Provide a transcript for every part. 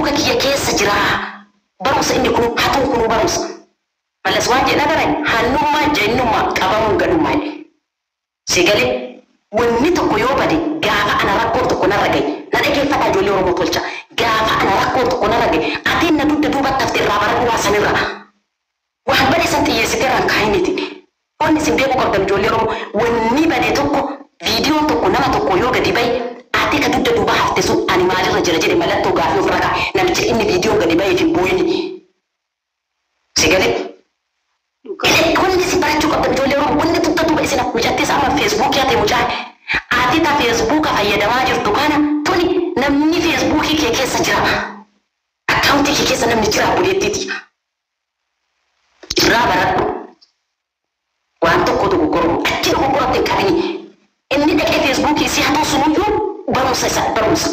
Feesbuuka kiyya keessa jira. Barumsa inni kun hatuun kunuu barumsa. Mallas waan jedha baran hannummaa jennummaa qabamuun gadhummaa jedhe. Si galee wanni tokko yoo bade gaafa ana rakkoon tokko narra gahe na dhageeffata ijoollee Oromoo tolcha. Gaafa ana rakkoon tokko narra gahe atiin na dugda duubatti hafte irraa baradhu waa sanirra. Waan bade san xiyyeessitee irraan kaa'initi. Wanni isin beekuu qabdan ijoollee Oromoo wanni bade tokko viidiyoon tokko nama tokko yoo gadi bahe ati ka dugda duuba hafte sun ani maalirra jira jedhe mallattoo gaafii ofirra kaa'a. Namicha inni viidiyoon gadi baheef hin boo'ini. Si galee wanni isin barachuu qabdan ijoollee Oromoo wanni dugda duuba isin mucattee amma feesbuukii haa ta'e mucaa ati ta feesbuuka fayyadamaa jirtu kana tuni namni feesbuukii kee keessa jira. Akkaawuntii kee keessa namni jira buleettiiti. Irraa baradhu. Waan tokko dogoggoramu achi dogoggoratti hin qabini. Inni dhaqee feesbuukii si hatoo sunuyyuu barumsa isa barumsa.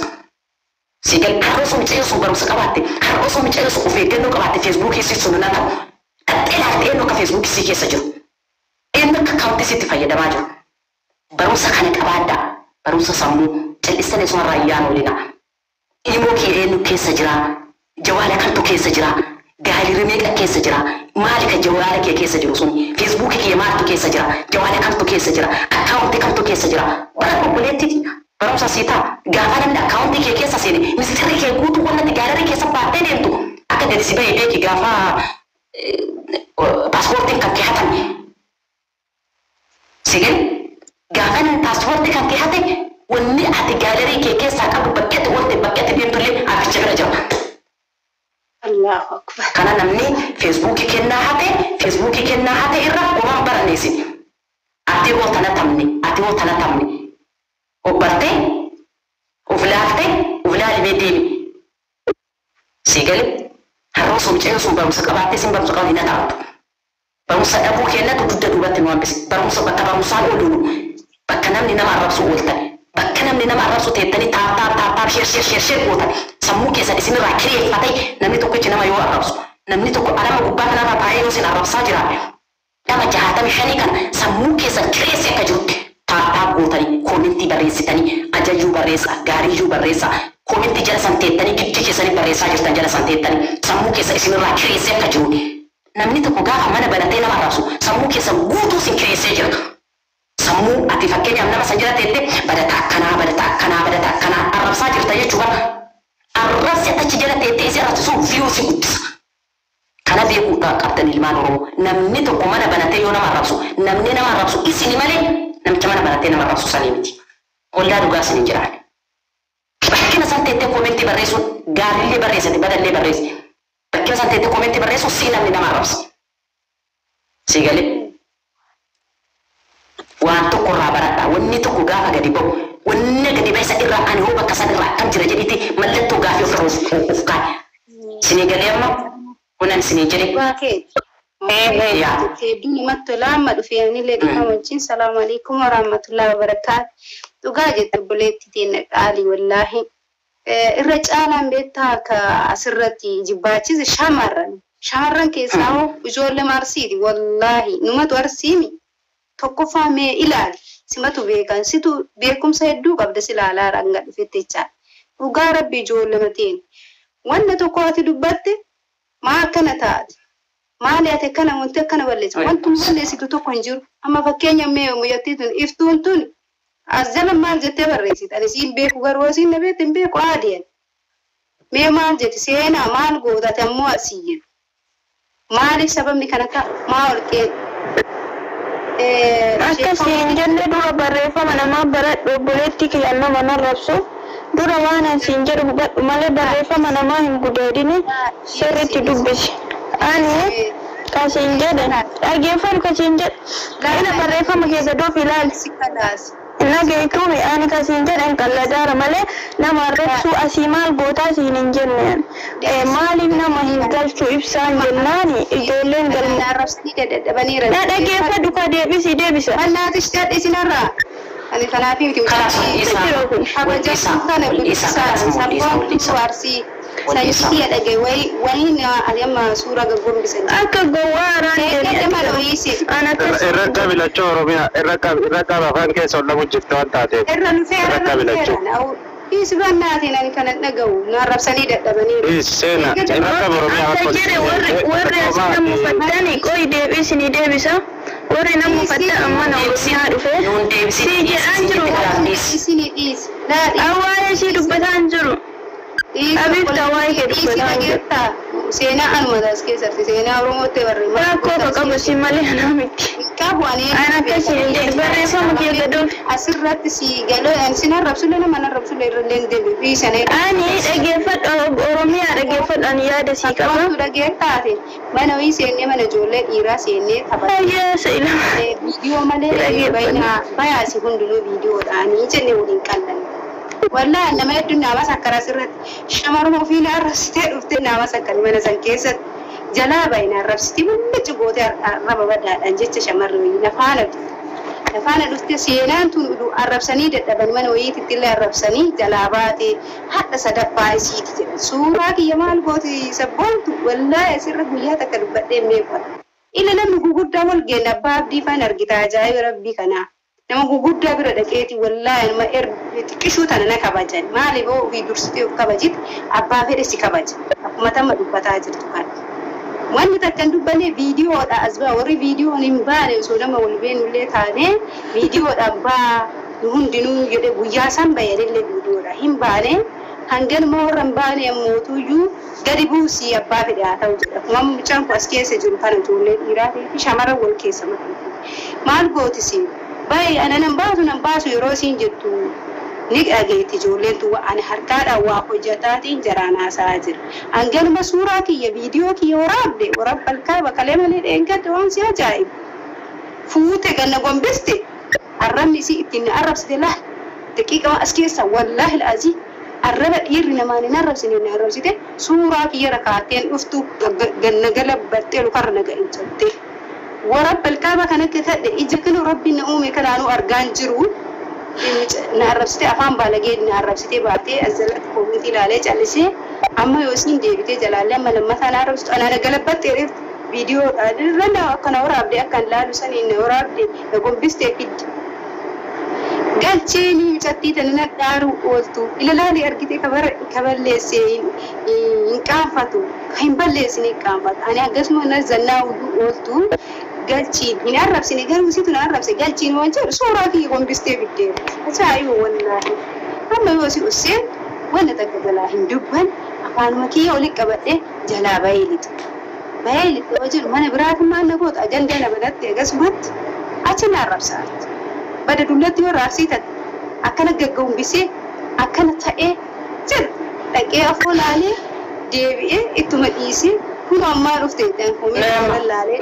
Si gal har'a osoo mucayyoo sun barumsa qabaatte har'a osoo mucayyoo sun of eeggannoo qabaatte feesbuukii si sun na ta'u. Dhaxxee ilaalte eenyu akka feesbuukii si keessa jiru. Eenyu akka akkaawuntii sitti fayyadamaa jiru. Barumsa kana qabaadhaa. Barumsa sammuu cal'istanii sumarraa iyyaan oolina. Imoo kee eenyu keessa jira? Jawaala kamtu keessa jira? Gaalirii meeqa keessa jira? Maali ka jawaala kee keessa jiru sun? Feesbuukii kee maaltu keessa jira? Jawaala kamtu keessa jira? Akkaawuntii kamtu keessa jira? Bara obboleettiiti. Barumsa sii ta'a. Gaafa namni akkaawuntii kee keessa seene mistirri kee guutuu wannatti gaalarii keessa baattee deemtu akka gadi si bahee beeki gaafa paaspoortiin kan kee hatame. Sigil gaafa namni paaspoortii kan kee hate wanni ati gaalarii kee keessaa qabdu bakkeetti oolte bakkeetti deemtullee abbicha bira jira. Allahu akbar. Kana namni feesbuukii kennaa hate feesbuukii kennaa hate irra homaan baranneessin. Ati hoo tana tamne ati hoo tana tamne. Obbartee of laaftee of laalimee deemi. Si galee har'a osoo mucayyoo sun barumsa qabaattee sin barumsa qabdi na taatu. Barumsa dhabuu kennatu dugda duubatti nu hambise. Barumsa bakka barumsaan oolu bakka namni nama arrabsu ooltan. Bakka namni nama arrabsu teettanii taap taap taap taap sheer sheer sheer sheer gootan. Sammuu keessan isinirraa kireeffatee namni tokkichi nama yoo arrabsu. Namni tokko alama gubbaa kanarra taa'ee yoo isin arrabsaa jira. Nama 65 kana sammuu keessan kireessee akka jirutti taap taap gootanii koomentii barreessitanii ajayyuu barreessaa gaariyyuu barreessaa koomentii jala san teettanii gidduu keessanii barreessaa jirtan jala san teettanii sammuu keessa isinirraa kireessee akka jiru. Namni tokko gaafa mana banatee nama arrabsu sammuu keessa guutuu isin kireessee jira. Sammuu ati fakkeenyaaf nama san jala teettee badata akkanaa badata akkanaa badata akkanaa arrabsaa jirta jechuudha. Arrabsi achi jala teettee isin arrabsu sun viyuu si guddisa. Kana beekuu qabdan ilmaan Oromoo. Namni tokko mana banatee yoo nama arrabsu namni nama arrabsu isini malee namicha mana banatee nama arrabsu sanii miti. Waldaa dhugaa isin hin jiraan. Bakkina san teettee koomentii barreessuun gaariillee barreessite badallee barreessi. Bakkina san teettee koomentii barreessuun si namni nama arrabsa. Si galee waan tokko irraa baradhaa wanni tokko gaafa gadi ba'u wanni gadi ba'e isa irraa ani hoo bakka san irraa akkam jira jedhiti mallattoo gaafii ofirra of kaa'e. Sinii galee amma kunan sinii jedhe. Dhugaa keeti. Yaa. Hedduu namatti tola amma dhufee anillee dhufama wajjin salaamu alaikum warahmatullahi wabarakaatu. Dhugaa jette obboleetti teenya qaalii wallaahi. Irra caalaan beektaa akka asirratti jibbaachise shamarran. Shamarran keessaa hoo ijoollee arsiiti wallaahi numatu arsiimi. Tokkoffaa mee ilaali simatu beekan situ beekumsa hedduu qabda si ilaalaa hanga dhufetti jechaadha. Dhugaa rabbi ijoollee mateen. Wanna tokko ati dubbatte maa akkana taate? Maali ati akkana wanti akkana balleessi? Wanti balleessitu tokko hin jiru. Amma fakkeenya mee muyyattii tun iftuun tun as jala maal jettee barreessite? Ani siin beeku garuu asiin na beekte hin beeku aadiyan. Mee maal jette seenaa maal gootate ammoo asii jedhu. Maaliif sababni kana ta'a? Maa ol qeen? Akka siin jenne dura barreeffama namaa baradhu obboleetti kiyyaan nama narrabsu dura waan an siin jedhu hubadhu malee barreeffama namaa hin gudeedini sirriitti dubbisi. Ani kan siin jedhe dhaggeeffadhu kan siin jedhe ina barreeffama keessa doof ilaali. Si kalaas. Nageetuumi ani kan siin jedhan qalladaara malee nama arrabsuu asii maal gootaa siin hin jenne. Maaliif nama hin galchu ibsaan jennaani ijoolleen galma. Arrabsanii dadhabaniira. Na dhaggeeffadhu ka deebisi deebisa. Mannaatis dhadhisinarraa. Ani kanaaf miti Kalaas wal'isaa wal'isaa kabajamtuu kana wal'isaa kalaas guddisaa wal'isaa sabboontuu wal'isaa. arsii sanyii dhage wayi wayiin ani amma suura gaggombisan. Akka gowwaa araan Eeggate deebi'e. maloo hiisi. Ana akkas Irra qabi lachuu Oromiyaa irra qabi irra qabi afaan keessa ol dhabu jirti waan taateef. Irra nufeera Irra irra qabi lachuu. nufeera. Dhiisi bannaatiin ani kanan dhaga'u na arrabsanii dadhabaniiru. Seena akka Oromiyaa Akka jedhe warri asii nama uffattani qoyi deebii ni deebisa. Warri nama uffattan amma na Oromiyaa dhufe. Nuun deebisin Si jedhaan jiru. Dhiisi ni dhiisi. Laa dhiisi. Awwaayee ishii dubbataan jiru. Abiif tawaayee kee dubbataan jiru. Seenaa anuma as keessatti seenaa Oromootti barree. Rakkoo akka qabu si malee anaa miti. Qabu ani. An akkasii hin jedhu barreeffama kee gadoof. Asirratti si galoo ani sin arrabsulle nama arrabsulle irra illee hin deebi'u dhiisanii. Ani dhaggeeffadhu Oromiyaa dhaggeeffadhu ani yaada sii qaba. Wantu dhageettaate mana wayii seennee mana ijoollee dhiiraa seennee taphatte. Ayyaa sa'ila. Viidiyoo malee baay'inaa bayaasi hundinuu viidiyoodhaanii jennee waliin qallanne. Wallaahi nama hedduun nama sakkara asirratti shamarruma ofii na arrabsitee dhuftee nama sakkari mana san keessatti jalaa baay'ina arrabsitee mul'achi gootee arraba badaadhaan jecha shamarri wayii nafaana dhufte. Nafaana dhufte seenaan tun arrabsanii dadhaban mana wayiititti illee arrabsanii jalaa baatee hadha sadaffaa isiiti jedhan. Suuraa kiyya maal gooti sabboontu wallaahi asirra guyyaa takka dubbadhee meeqa. Ila namni guguddaa wal geenna abbaa abdii faan argita ajaa'iba rabbii kanaa. Nama guguddaa bira dhaqeeti wallaahi nama xiqqishuu tana na kabajan. Maaliif hoo ofii dursitee of kabajit abbaa fedhe si kabaja. Akkuma tamma dubbataa jirtu kana. Wanni takka hin dubbanne viidiyoodha as ba'a. Warri viidiyoon hin baane osoo nama wal beenullee taane viidiyoodhaan baa nu hundinuu jedhe guyyaa san bayanillee viidiyoodha hin baane. Hanganuma warra hin baane ammootuyyuu gadi buusii abbaa fedhe haa ta'u jedha. Akkuma mucaan kun as keessa jiru kana ijoollee dhiiraa fi shamarran wal keessa makamtu. Maal gootisi? Baay'ee ana nan baasu nan baasu yeroo isiin jettu ni dhageetti ijoolleen tun ani harkaadhaan waa hojjetaatiin jaraan haasa'aa jira. Hanganuma suuraa kiyya viidiyoo kiyya waraabde waraabba alkaaba kalee malee dheengadde waan si ajaa'ibu. Fuute ganna gombiste arrabni isii ittiin na arrabsite laa daqiiqa as keessa wallaahi al'azii arraba dhiirri namaan hin arrabsine na arrabsite suuraa kiyya rakaateen dhuftu ganna galabbattee lukarra na ga'inchatte. Warabba alkaaba kan akka ta'e ija kana rabbiin na uume kanaanuu argaan jiru. Na arrabsite afaan baalagee na arrabsite baatee as jalatti koomintii ilaalee callisee amma yoo isiin deebitee jalaallee amma lammataa na arrabsitu anaa na galabbattee reeftu viidiyoodhaan irra na akkana waraabde akkan laalu saniin na waraabde na gombistee fiddi. Galchee ni mucattii tana na dhaaruu ooltu ilalaalee argite kaballeessee hin qaanfatu hin balleessine hin qaanfatu ani akkasuma na zannaa ooltu galchiin hin arrabsine garuu situ na arrabse galchiin waan jedhu suuraa kiyya gombistee fiddeera. Ajaa'iba wallaahi. Amma yoo si usseen wanna takka jalaa hin dubban afaanuma kiyya oli qabadhee jalaa bahee lixa. Bahee lixa yoo jedhu mana biraati maal na goota ajandaa na banatte akkasumatti achi na arrabsaatti. Bada dullatti yoo raabsiitan akkana gaggombisee akkana ta'ee jedhu dhaqee afoo laalee deebi'ee ittuma dhiisee kun ammaa dhufte jedhan koomee laalee.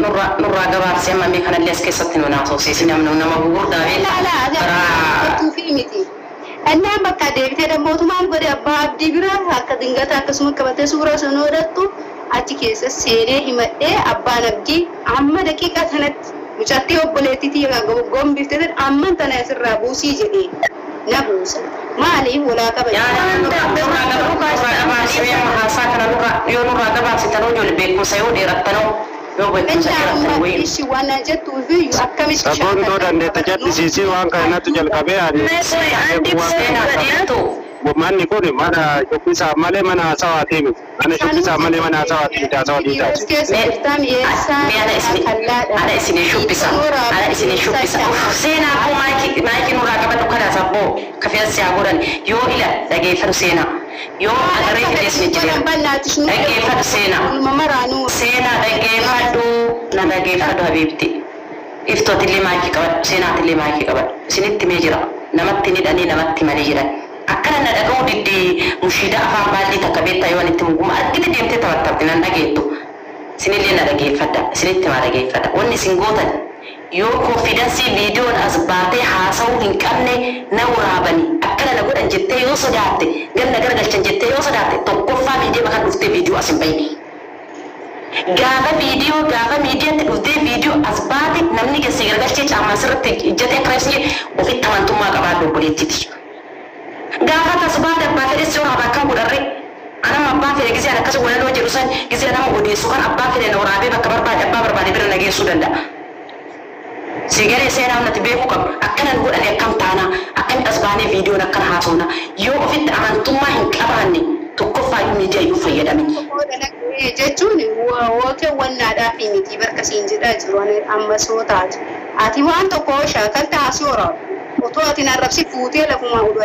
Nurraa gabaabsee amma mee kanallee as keessatti nu naasofsiisi namni nama gugurdaa Laalaa agartuu miti. Innaan bakka deebitee dammoota maal godhe abbaa abdii bira akka dingata akkasuma qabatee suuraa sun hodhattu achi keessa seenee himadhee abbaan abdii amma daqiiqaa kanatti mucattii obboleettiitii gombiftee amma tana asirraa buusii jedhee na buusa. Maaliif walaa kabaja? Haasaa kana yoo nurraa gabaabsitanoo ijoollee beekumsa yoo dheerattanoo yoo beekumsa dheerattan wayii. Ishi waan jettuu fi akkamitti Sabboon dandeette jechisiisii waan kanatti jalqabee ani manni kun mana shubbisaa malee mana haasawaatii miti. Mana shubbisaa malee mana haasawaatii miti haasawaatii taasisa. Ana isin shubbisa. Ana isin shubbisa. Seenaa koo maayikii nurraa qabadhu kana sabboo kafeessa yaa godhan yoo ila dhageeffadhu seenaa. Yoo agarree fidees ni jira. Dhageeffadhu seenaa. Seenaa dhageeffadhu na dhageeffadhu habiibti. Iftootillee maayikii qabadhu seenaatillee maayikii qabadhu. Isinitti mee jira. Namatti ni dhanii namatti malee jiran. Akkana na dhaga'uu diddee mushiida afaan baallii takka beektaa yoo itti muguma argite deemtee taphattafti nan dhageettu. Isinillee na dhageeffadha. Isinitti maa dhageeffadha. Wanni isin gootan yoo konfidansii viidiyoon as baatee haasa'uu hin qabne na waraabani akkana na godhan jettee yoo sodaatte ganna garagalchan jettee yoo sodaatte tokkoffaa miidiyaa bakka dhuftee viidiyoo as hin bayne. Gaafa viidiyoo gaafa miidiyaatti dhuftee viidiyoo as baate namni keessi garagalchee caamaa sirriitti ijjatee akka ibsine ofitti amantummaa qabaadhu obboleettiti. Gaafa tas baate abbaa fedhe si waraabaa kan godharre anama abbaa fedhe gisee akkas walaloo jedhu san gisee nama odeessu kan abbaa fedhe na waraabee bakka barbaade abbaa barbaade bira na geessuu danda'a. Sigaree seenaa natti beekuu qabdu akkanan godhani akkam taanaa akkam as baanee viidiyoon akkana haasofna yoo ofitti amantummaa hin qabaanne tokkoffaayyuu miidiyaa fayyadamin. Jechuun wookewwannaadhaaf miti bakka siin jedhaa jiru amma soo taatu. Ati waan tokko shaakalta asii horaa otoo ati arrabsi fuutee lafuma oduu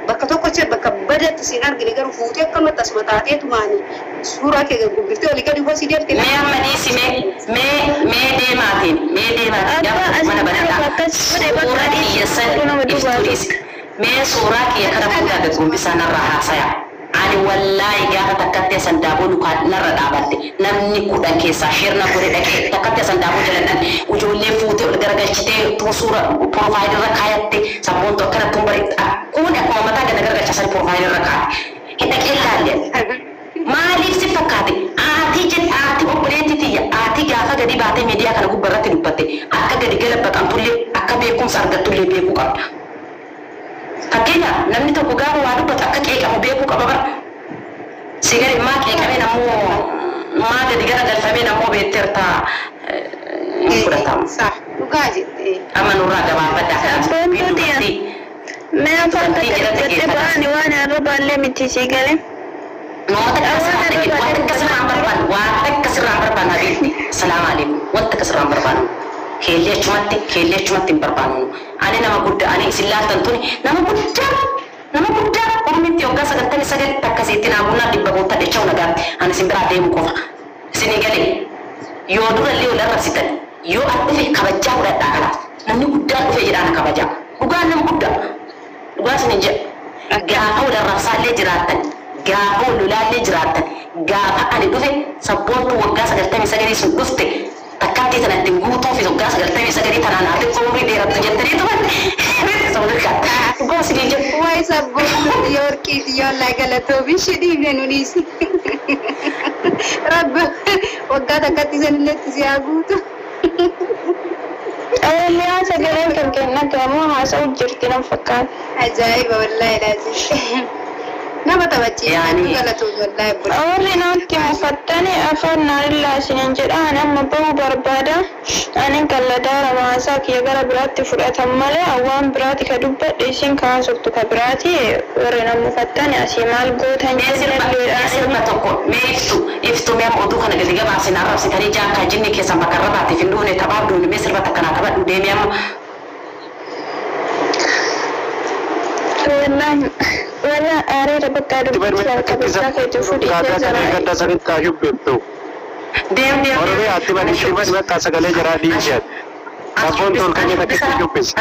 bakka tokkochi bakka badatti siin argine garuu fuutee akkanumatti asuma taatee tumaani suuraa kee gurgurtee olii gadi hosii deemte. Mee amma dhiisi mee mee deemaatiin mee deemaatiin gaafa mana banadhaa suuraa kiyya san iftuu dhiisi mee suuraa kiyya kana fuudhaa gaggombisaa narraa haasaya. Ani wallaahi gaafa takkatti asan daaboo lukaa narra dhaabatte namni 10 keessaa shirna godhe dhaqee takkatti asan daaboo jaladhan ijoollee fuutee ol garagalchitee suura piroofaayilii irra kaayatte sabboontu akkana tun bari kun akkuma mataa gana garagalcha san piroofaayilii irra kaa'e hin dhaqee laalle maaliif si fakkaate aatii jedhe aatii obboleetti tiyya aatii gaafa gadi baatee miidiyaa kana gubbaa irratti dubbatte akka gadi gala baqamtullee akka beekumsa argattullee beekuu qabda. Fakkeenya namni tokko gaafa waa dubbatu akka qeeqamu beekuu qaba bara. Sigari maa qeeqamee nammoo maa gadi garagalfamee nammoo beekteerta hin fudhatamu. Dhugaa jettee. Amma nurraa gabaabadhaa kanaaf dubartii. Mee afaan takka dubbattee ba'anii waan arrabaallee miti sii galee. Wanta akkasirraan barbaannu wanta akkasirraan barbaannu habiibti. Salaamu alaikum wanta akkasirraan barbaannu. Keellee achumatti hin barbaannu. Ani nama guddaa ani isin laaltan tuni nama guddaa ormitti waggaa 99 takkasiitti naamunnaa 100 guuttadhe cha'u nagaatti ani isin biraa deemu qofa. Isinii galee yoo durallee ol arrabsitan yoo an dhufe kabajaa fudhadhaa kanaaf namni guddaan dhufe jedhaan kabajaa dhugaan nama guddaa dhugaa isin jedha gaafa wal arrabsaallee jiraattan gaafa wal lolaallee jiraattan gaafa ani dhufe sabboontuu waggaa 99 sun dhufte takkatti tanatti guutuu fi waggaa 99 tanaan ati umrii dheerattu jettanii turan. Dhugaa isin jedha. Waa'ee sabboontuu Yoorkiiti yoollaa galatoo bishii dhiibne nunis. Rabbi waggaa takkatti sanillee si haa guutu. Oromiyaa sagaleen kan kennan gamoo haasa'u jirti nan fakkaata. Ajaa'iba wallaahi laazim. Nama taphachiisa galatoo wallaahi bula. Warri namatti mufattani afaan naanillaa isiniin jedha ani amma bahuu barbaada. Ani galladaa ramaasaa kiyya gara biraatti fudhatan malee waan biraati ka dubbadhe isin kaasoftu ka biraati warri na mufattani asii maal gootan Mee sirba tokko mee iftu mee amma oduu kana gadi gabaabsin arrabsitanii jaakkaa jinni keessan bakka irra baateef hin dhufne taphaaf duune mee sirba takkanaa taphadhu deemee amma. Wallaahi wala areera bakka dubbachaa kabajaa keetu fudhii Gadda sanitti haa shubbiftu. Deem deem. Oromiyaa atti bani shubban bakka sagalee jaraa dhiishan. Sabboon tolkanii takkitti shubbisa.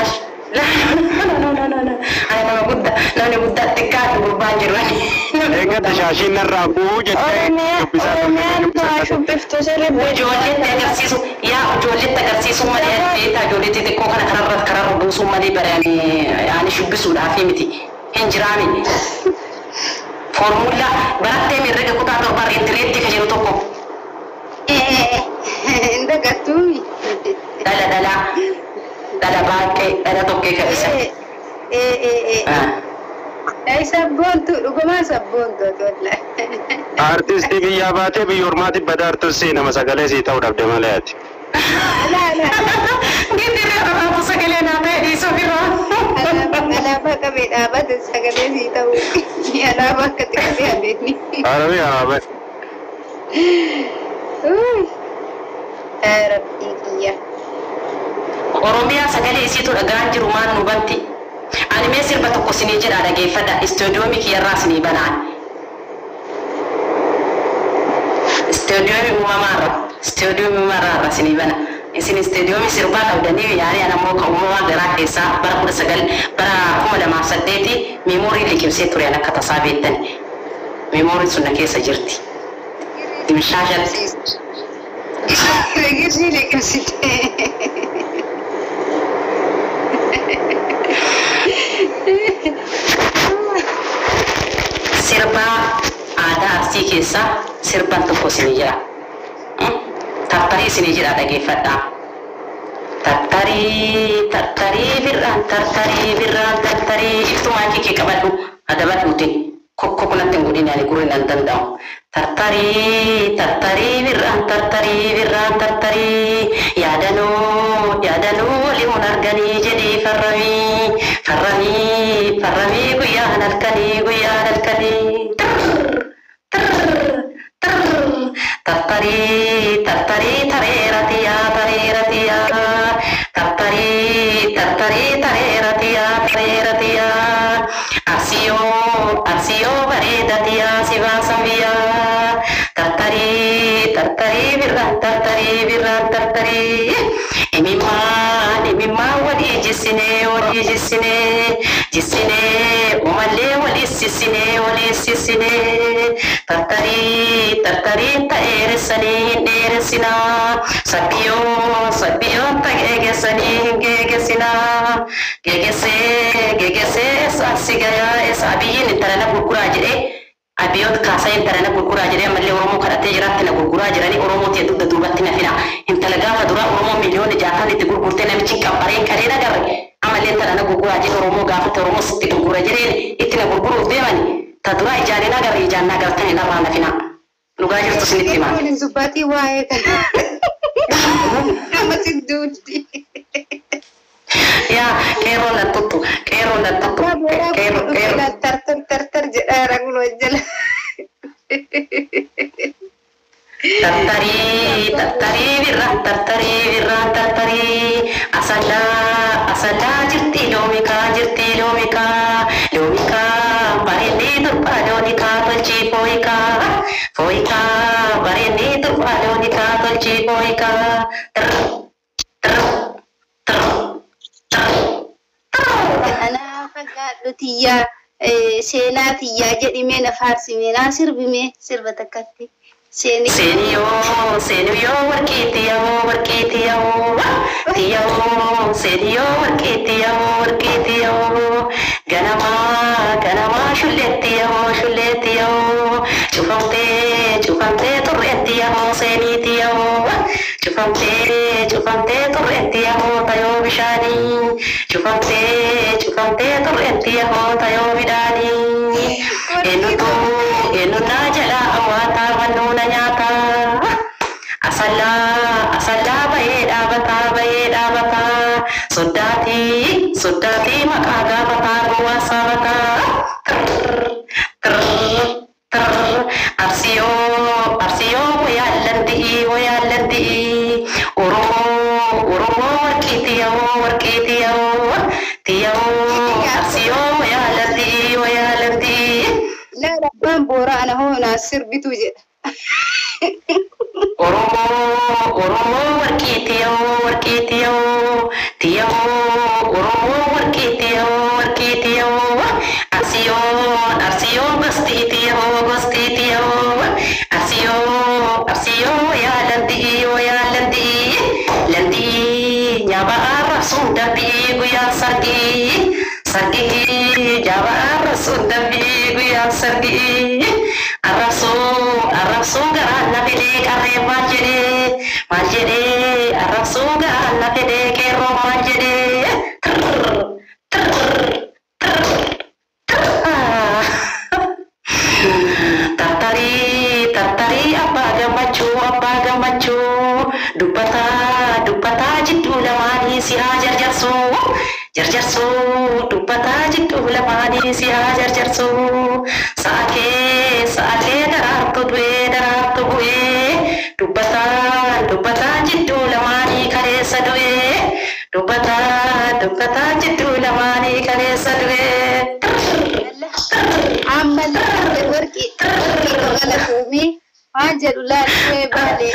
Ani nama guddaa namni guddaa xiqqaa fi gurbaan jiru. Eeggadda shaashiin narraa bu'uu jettee shubbisaa Oromiyaan haa shubbiftu sirbi. Ijoolleetti agarsiisu yaa ijoolleetti agarsiisu malee beektaa ijoolleetti xiqqoo kana kararra kararra buusuu malee bare ani shubbisuudhaaf miti hin jiraami. Foormullaa barattee herrega kutaa 7 reetti reetti ka jiru tokko. Hin dagattuu. Dhala dhala dhala baaqee dhala tokkee kan isa. Sabboontu dhugumaan sabboontu wallaahi. Artistii biyyaa baatee biyya ormaatti badaartus nama sagalee sii ta'uu dhabde malee ati. Gindiri arabaatu sagalee naa ta'e dhiisuu birraa. Alaabaa qabee dhaabate sagalee sii ta'uu alaabaa akkatti qabee adeemni. Arabiyaa bae. Rabbii kiyya. Oromiyaa sagalee isiitu dhagaan jiru maal nu banti. Ani mee sirba tokko sinii jedhaa dhageeffadha. Istuudiyoomii kiyyarraa sinii banaan. Istuudiyoomii uumamaarra. Istuudiyoomii uumamaarra sinii bana. Isin istuudiyoomii sirbaa qabdanii yaani ana immoo kan uumamaa garaa keessaa bara 19 bara 2008 meemoorii liqimsee ture an akka tasaa beektan. Meemooriin sun na keessa jirti. Dimshaashatti. Girri liqimsite. Sirbaa aadaa Arsii keessaa sirban tokko isinii jira. Tartarii isinii jira dhageeffadhaa. Tartarii tartarii birraan tartarii birraan tartarii iftuu maakii kee qabadhu adabadhuuti. Kokko kunatti hin godhin ani gurri nan danda'u. Tartarii tartarii birraan tartarii birraan tartarii yaadanoo yaadanoo waliin arganii jedhii farramii farramii farramii guyyaan halkanii guyyaan halkanii. Tartarii tartarii tareera tiyaa tareera tiyaa tartarii tartarii tareera tiyaa tareera tiyaa arsiyoo arsiyoo bareeda tiyaa si baasan biyyaa tartarii tartarii birraan tartarii birraan tartarii imimmaan imimmaan walii jissinee walii jissinee jissinee umallee walii sissinee walii sissinee tartarii tartarii ta'eeressanii hin dheeressinaa sabbiyoo sabbiyoo ta'eegessanii hin geegessinaa geegessee geegessee eessa si gayaa eessa abiyyiin intala na gurguraa jedhee abiyoot kaasaa intala na gurguraa jedhee ammallee Oromoo kadhatee jiraatti na gurguraa jiranii Oromoo dugda duubatti na fina intala gaafa duraa Oromoo 60,000,000 itti gurgurtee namichi qabbaree kadhee nagarre ammallee intala na gurguraa jedhe Oromoo gaafate Oromoo sitti gurgura jedheen itti na gurguruuf deemani ta duraa ijaanii nagarre ijaan nagartanii narraa na fina dhugaa jirtu isinitti himaa. Waliin dubbaatii waa'ee kana. Nama si duuti. Yaa qeerroo na tuttu qeerroo na tuttu qeerroo qeerroo. Tartar tartar jedhaa raguun wajjala. Tartarii tartarii birraan tartarii birraan tartarii asallaa asallaa jirti loomikaa jirti loomikaa loomikaa bareeddee durbaa loonikaa tolchii fooyikaa fooyikaa bareeddee durbaa loonikaa tolchii fooyikaa tir tir tir tir. Anaa fagaadhu tiyyaa seenaa tiyyaa jedhimee na faarsime naa sirbime sirba takkatti. Seeniyoo seeniyoo warqii tiyyaoo warqii tiyyaoo tiyyaoo seeniyoo warqii tiyyaoo warqii tiyyaoo ganamaa ganamaa shullee tiyyaoo shullee tiyyaoo cufamtee cufamtee turree tiyyaoo seenii tiyyaoo cufamtee cufamtee turree tiyyaoo tayoo bishaanii cufamtee cufamtee turree tiyyaoo tayoo midhaanii eenyutu eenyutaa jalaa awwaataa fannuuna nyaataa asallaa asallaa bahee dhaabataa bahee dhaabataa soddaatii soddaatii maqaa gaafataa gowwaa saabataa arsiyoo arsiyoo wayaallanti'ii wayaallanti'ii oromoo oromoo warqii tiyyaoo warqii tiyyaoo tiyyaoo arsiyoo wayaallanti'ii wayaallanti'ii. Laala abbaan booraa ana hoo naa sirbitu jedha. Oromoo Oromoo warqii tiyyaoo warqii tiyyaoo tiyyaoo Oromoo warqii tiyyaoo warqii tiyyaoo arsiyoon arsiyoon gostii tiyyaoo gostii tiyyaoo arsiyoo arsiyoo wayaalanti'ii wayaalanti'ii lanti'ii nyaaba arrabsuun dambi'ii guyyaa sargii sargii nyaaba arrabsuun dambi'ii guyyaa sargii arrabsuu arrabsuu garaan na fedhee qarree maal jedhee maal jedhee arrabsuu garaan na fedhee qeerroo maal jedhee tartarii tartarii abbaa gammachuu abbaa gammachuu dubbataa dubbataa jidduu lamaanii si haa jarjarsuu jarjarsuu dubbataa jidduu lamaanii si haa jarjarsuu sa'akee sa'akee daraartu du'ee daraartu bu'ee dubbataa dubbataa jidduu lamaanii kaleessa du'ee dubbataa dubbataa jidduu lamaanii kaleessa du'ee. Ammallee warqii warqii galatoomii waan jedhu laallee baalee.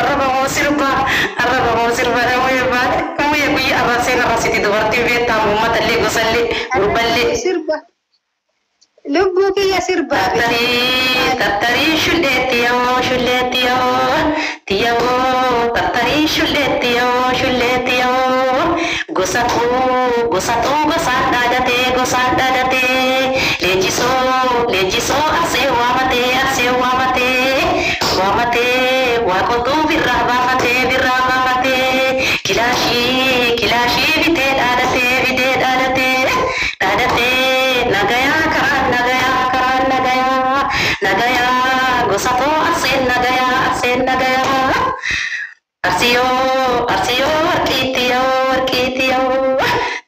Arraba sirba arraba sirba nama baate kamuu guyyaa arrabseen arrabsiti dubartiin beektamu uummatallee gosallee gurballee. Sirba lubbuu kiyya sirbaa. Tartarii tartarii shullee tiyyaoo shullee tiyyaoo tiyyaoo tartarii shullee tiyyaoo shullee tiyyaoo gosatuu gosatuu gosaan dhaadatee gosaan dhaadatee leenjisoo leenjisoo asee waamatee asee waamatee waamatee waaqotuu birraa baafatee birraa baafatee kilaashii kilaashii bitee dhaadatee bitee dhaadatee dhaadatee nagayaa karaa. Gosatoo Arseen nagayaa Arseen nagayaa. Arsiyoo Arsiyoo warqiittiyoo warqiittiyoo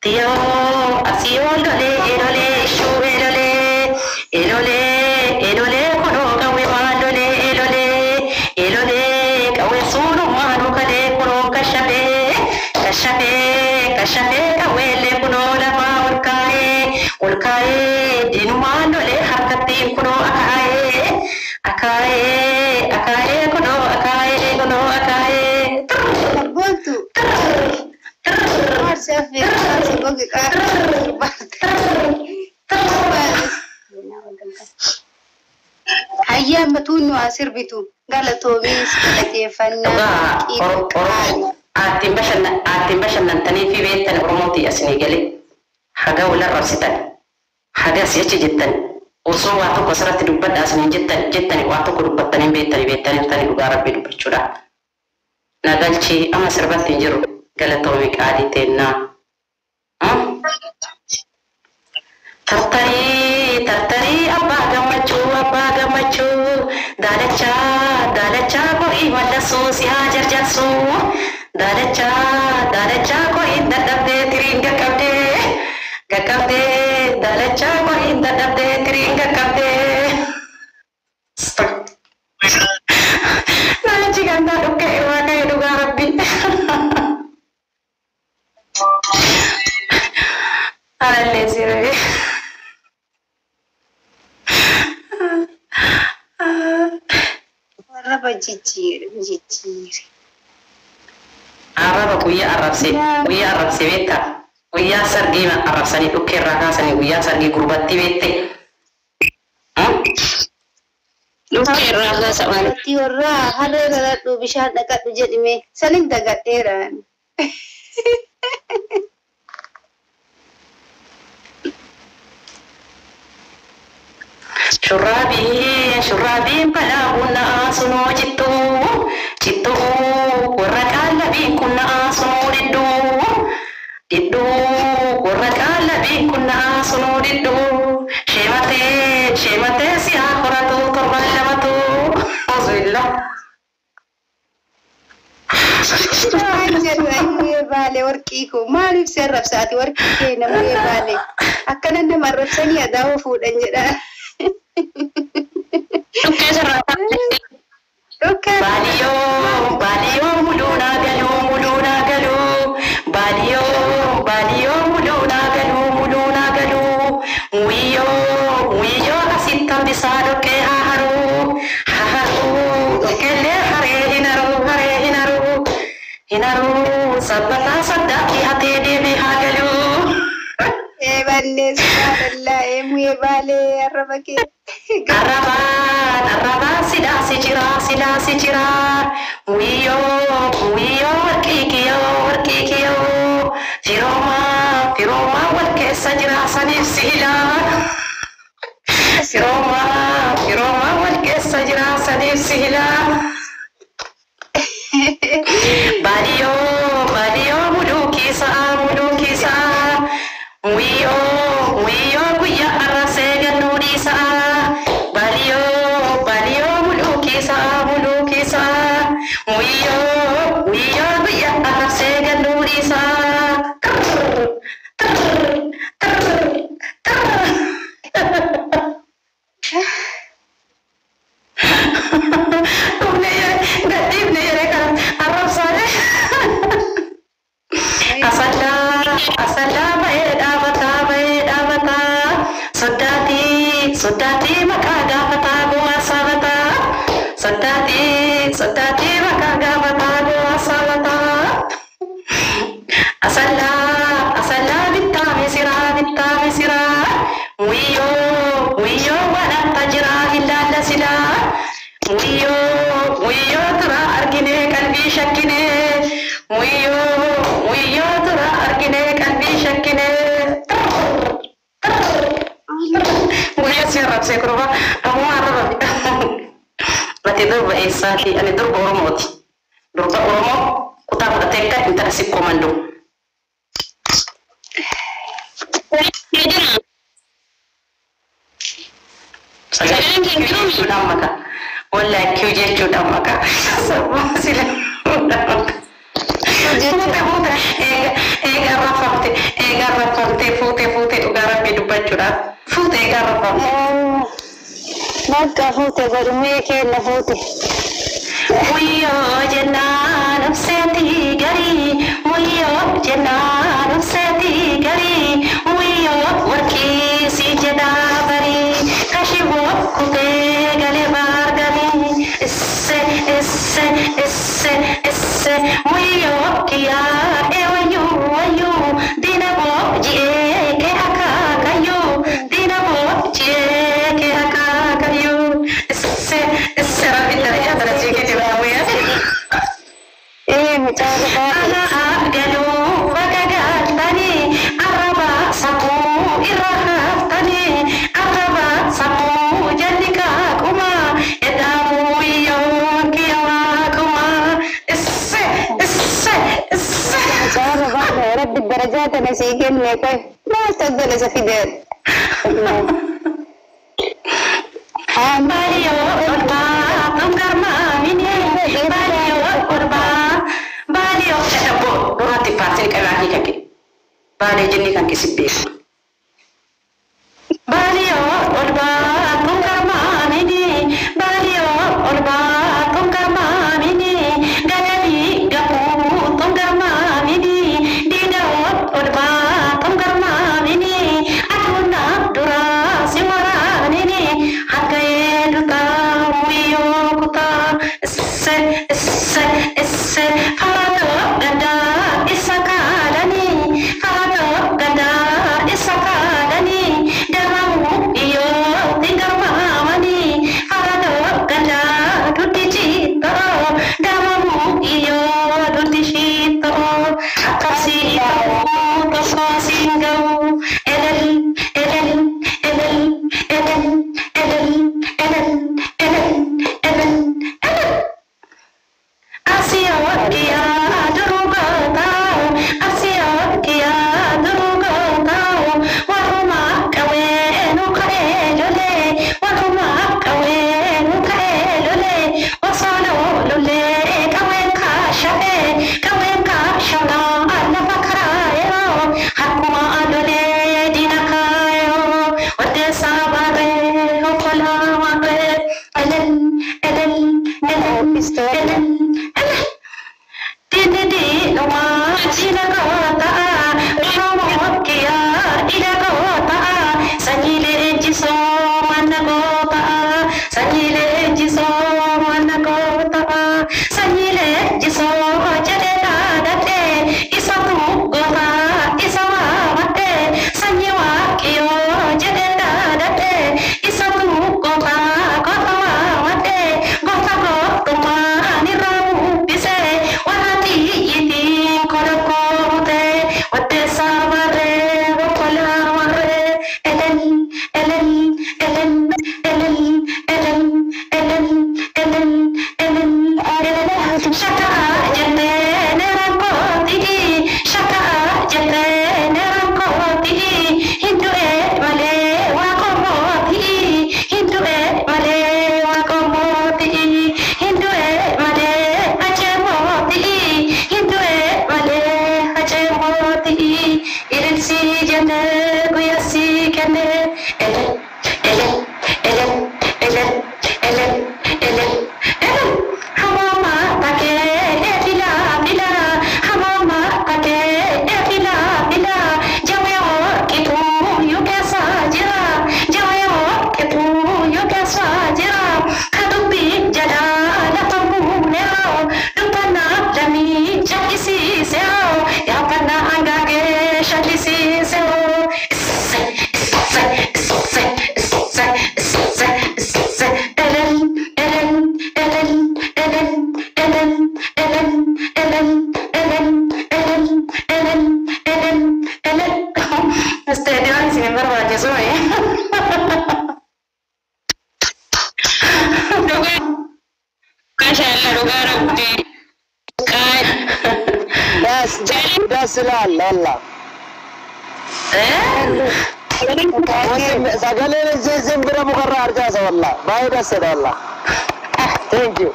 tiyoo Arsiyoo lolee elolee ishuu elolee elolee elolee kunoo qawwee waan lolee elolee elolee qawwee suunumaa nu kalee kunoo kashafee kashafee kashafee qawweellee kunoo lafaa ol kaa'ee ol kaa'ee diinumaan lolee harkattiin kunoo akaa'ee akaa'ee akaa'ee kunoo akaa'ee kunoo akaa'ee. Sabboontu. Maarsi affeerri maarsi gogi Hayyaa amma tuunnu haa sirbitu galatoomiis galateeffannaa Dhugaa aattiin bashannantanii fi beektan Oromootii asinii galee haga wal arrabsitan haga asii achi jettan osoo waa tokko asirratti dubbadha asiniin jettan jettani waa tokko dubbattanii beektani beektanii tani dhugaa rabbii dubbachuudha. Nagalchi amma sirbatti hin jiru galatoomii qaalii teennaa. Tartarii tartarii abbaa gammachuu abbaa gammachuu daalachaa daalachaa ko'ii mallasuu si haa jarjarsuu daalachaa daalachaa ko'ii dadhabdee tiriin qaqqabdee qaqqabdee daalachaa ko'ii dadhabdee tiriin qaqqabdee. Namichi gandaa dhukkee waaqayyo dhugaa rabbi. Alallee siree. Warra jijjiire jijjiire. Arraba guyyaa arrabse guyyaa arrabse beektaa guyyaa sargii arrabsanii dhukkee irraa kaasanii guyyaa sargii gurbattii beekte. Dhukkee irraa kaasaman. Ati warra harree raradhu bishaan dhaqadhu jedhime sanin dagadheera. Shurraabii shurraabiin balaa kunnaa sunoo cittuu cittuu warra qaallabiin kunnaa sunoo didduu didduu warra qaallabiin kunnaa sunoo didduu sheematee sheematee si haa horatu torban lamatu ozuilla. Maal jedhu ayyee baale warqii koo maaliif si arrabsa ati warqii kee namni baale akkana nama arrabsanii adaawoo fuudhan jedha. Dhukkee sirraa kaasanii. Dhukkee Baadiyoo baadiyoo muluunaa galuu muluunaa galuu baadiyoo baadiyoo muluunaa galuu muluunaa galuu muyyoo muyyoo asitti hambisaa dhoqqee haa haruu haa haruu dhoqqeellee haree hin haruu haree hin haruu hin haruu sabbataa saddaatti hatee deemee haa galuu. Eebannee subhaanallah eemuu baalee arraba kee. Arrabaan arrabaan sidaasi jira sidaasi jira muyyoo muyyoo warqii kiyyoo warqii kiyyoo firoomaa firoomaa wal keessa jira saniif siila firoomaa firoomaa wal keessa jira saniif siila baadiyoo baadiyoo muduu kiisaa muduu kiisaa muyyoo muyyoo guyyaa arrabsee gannuu dhiisaa baadiyoo baadiyoo muduu kiisaa muduu kiisaa muyyoo muyyoo guyyaa arrabsee gannuu dhiisaa. Trrr, trrr, trrr, trrr. Dhufne yeree gadhiifne yeree kana arrabsaale. Asallaa asallaa ba'ee dhaabataa ba'ee dhaabataa soddaatii soddaatii maqaa gaafataa bu'aa saabataa soddaatii soddaatii maqaa gaafataa bu'aa saabataa. Asallaa asallaa bittaa misiraa bittaa misiraa muyyoo muyyoo wadhatta jiraa hin laallasilaa muyyoo muyyoo tura arginee qalbii shakkinee muyyoo muyyoo tura arginee qalbii shakkinee. Guyyaa si arrabsee kurba ammoo arrabame. Ati durba eessaati? Ani durba Oromooti. Durba Oromoo kutaa fudhatee akka intala sikkoo mandoo. Sagaleen kee hin jiruu? Maka. Don't like you jechuudha maqaa. Sammuu sila. Fuute fuute eega rafamte eega rafamte fuute fuute dhugaa rabbii dubbachuudhaaf fuute eega rafamte. Bakka fuute godhumee kenna fuute. Muyyoo jennaan obseetii garii muyyoo jennaan obseetii garii muyyoo warqii si jedhaa barii kashiboo kutee galee baargarii isse isse isse isse muyyoo kiyyaa eewayyuu wayyuu diina boo ji'ee kee akaakayyuu diina boo ji'ee kee akaakayyuu isse isse rabbi darajaa darajee kee jira wayyaa. Ee mucaa dhufaa. Ana galuu bakka galtanii arraba sammuu irra haftanii arraba sammuu jalli kaakuma eddaamuu iyyoo kiyyawaakuma isse isse isse. Mucaa dhufaa rabbi darajaa tana sii kenne qoy. Maal tadalasa fidee. Baadiyoo olbaa tungarmaamini baadiyoo olbaa baadiyoo dhadhaboo duratti faarsin qabaanii kake baalee jinni kan kisi beeku. Baadiyoo olbaa tungarmaamini baadiyoo olbaa tungarmaamini gadadii gahuu tungarmaamini diidawoo olbaa tungarmaamini aduuna duraa si waraanini harka eedutaa muyyoo kutaa isse isse isse faradoo gandaa isa kaadhanii faradoo gandaa isa kaadhanii daramuu iyyoo tingarmaamanii faradoo gandaa duddi jiitoo daramuu iyyoo duddi shiitoo akkasii ta'uu tokko siin ga'u elel elel elel elel elel elel elel elel elel. Asiyaa durugootaa asiyaa durugootaa warruma qawee nu ka'ee lolee warruma qawee nu ka'ee lolee osoo lolee qaween kaasha'ee qaween kaashanaa lafa karaayoo harkuma lolee diina kaayoo odeessaa baaree okkolaa waaree elel elel elel elel elel. Dinni jina goota Oromoo kiyyaa ila goota sanyii leenjisoo mana goota sanyii leenjisoo mana goota sanyii leenjisoo jedhee dhaadhee isatu goota isa waamadhee sanyii waaqiyoo jedhee dhaadhee isatu goota goota waamadhee goota gootummaa nirraa bubbisee warra xiyyitiin kolokoote waddeessaa barree okkolaa warree elel elel elel elel elel elel elel elel elel shakaa jettee neeraan kootii shakaa jettee neeraan kootii hin du'e malee waa qommootii hin du'e malee waa qommootii hin du'e malee ajee mootii hin du'e malee ajee mootii ililsii jennee guyyasii kennee elel elel elel elel elel elel elel hamaama takee efila fila hamaama takee efila fila jawee hoqituu yu keessa jira jawee hoqituu yu keessa jira kadubbii jalaa lafa buunee dubbannaa lamii jal'isiisee yaabbannaa hangaagee shallisiisee isse isse isse isse isse isse elel elel elel elel elel elel elel elel elel elel elel elel. Isteediyoon isin hin barbaachisu. Dhugaa maashaallah dhugaa rabbi. Qaali. Das das ilaal Allah. Sagaleen ishee simbira mukarraa harcaasa wallah. Baay'ee dassedha wallah. Thank you.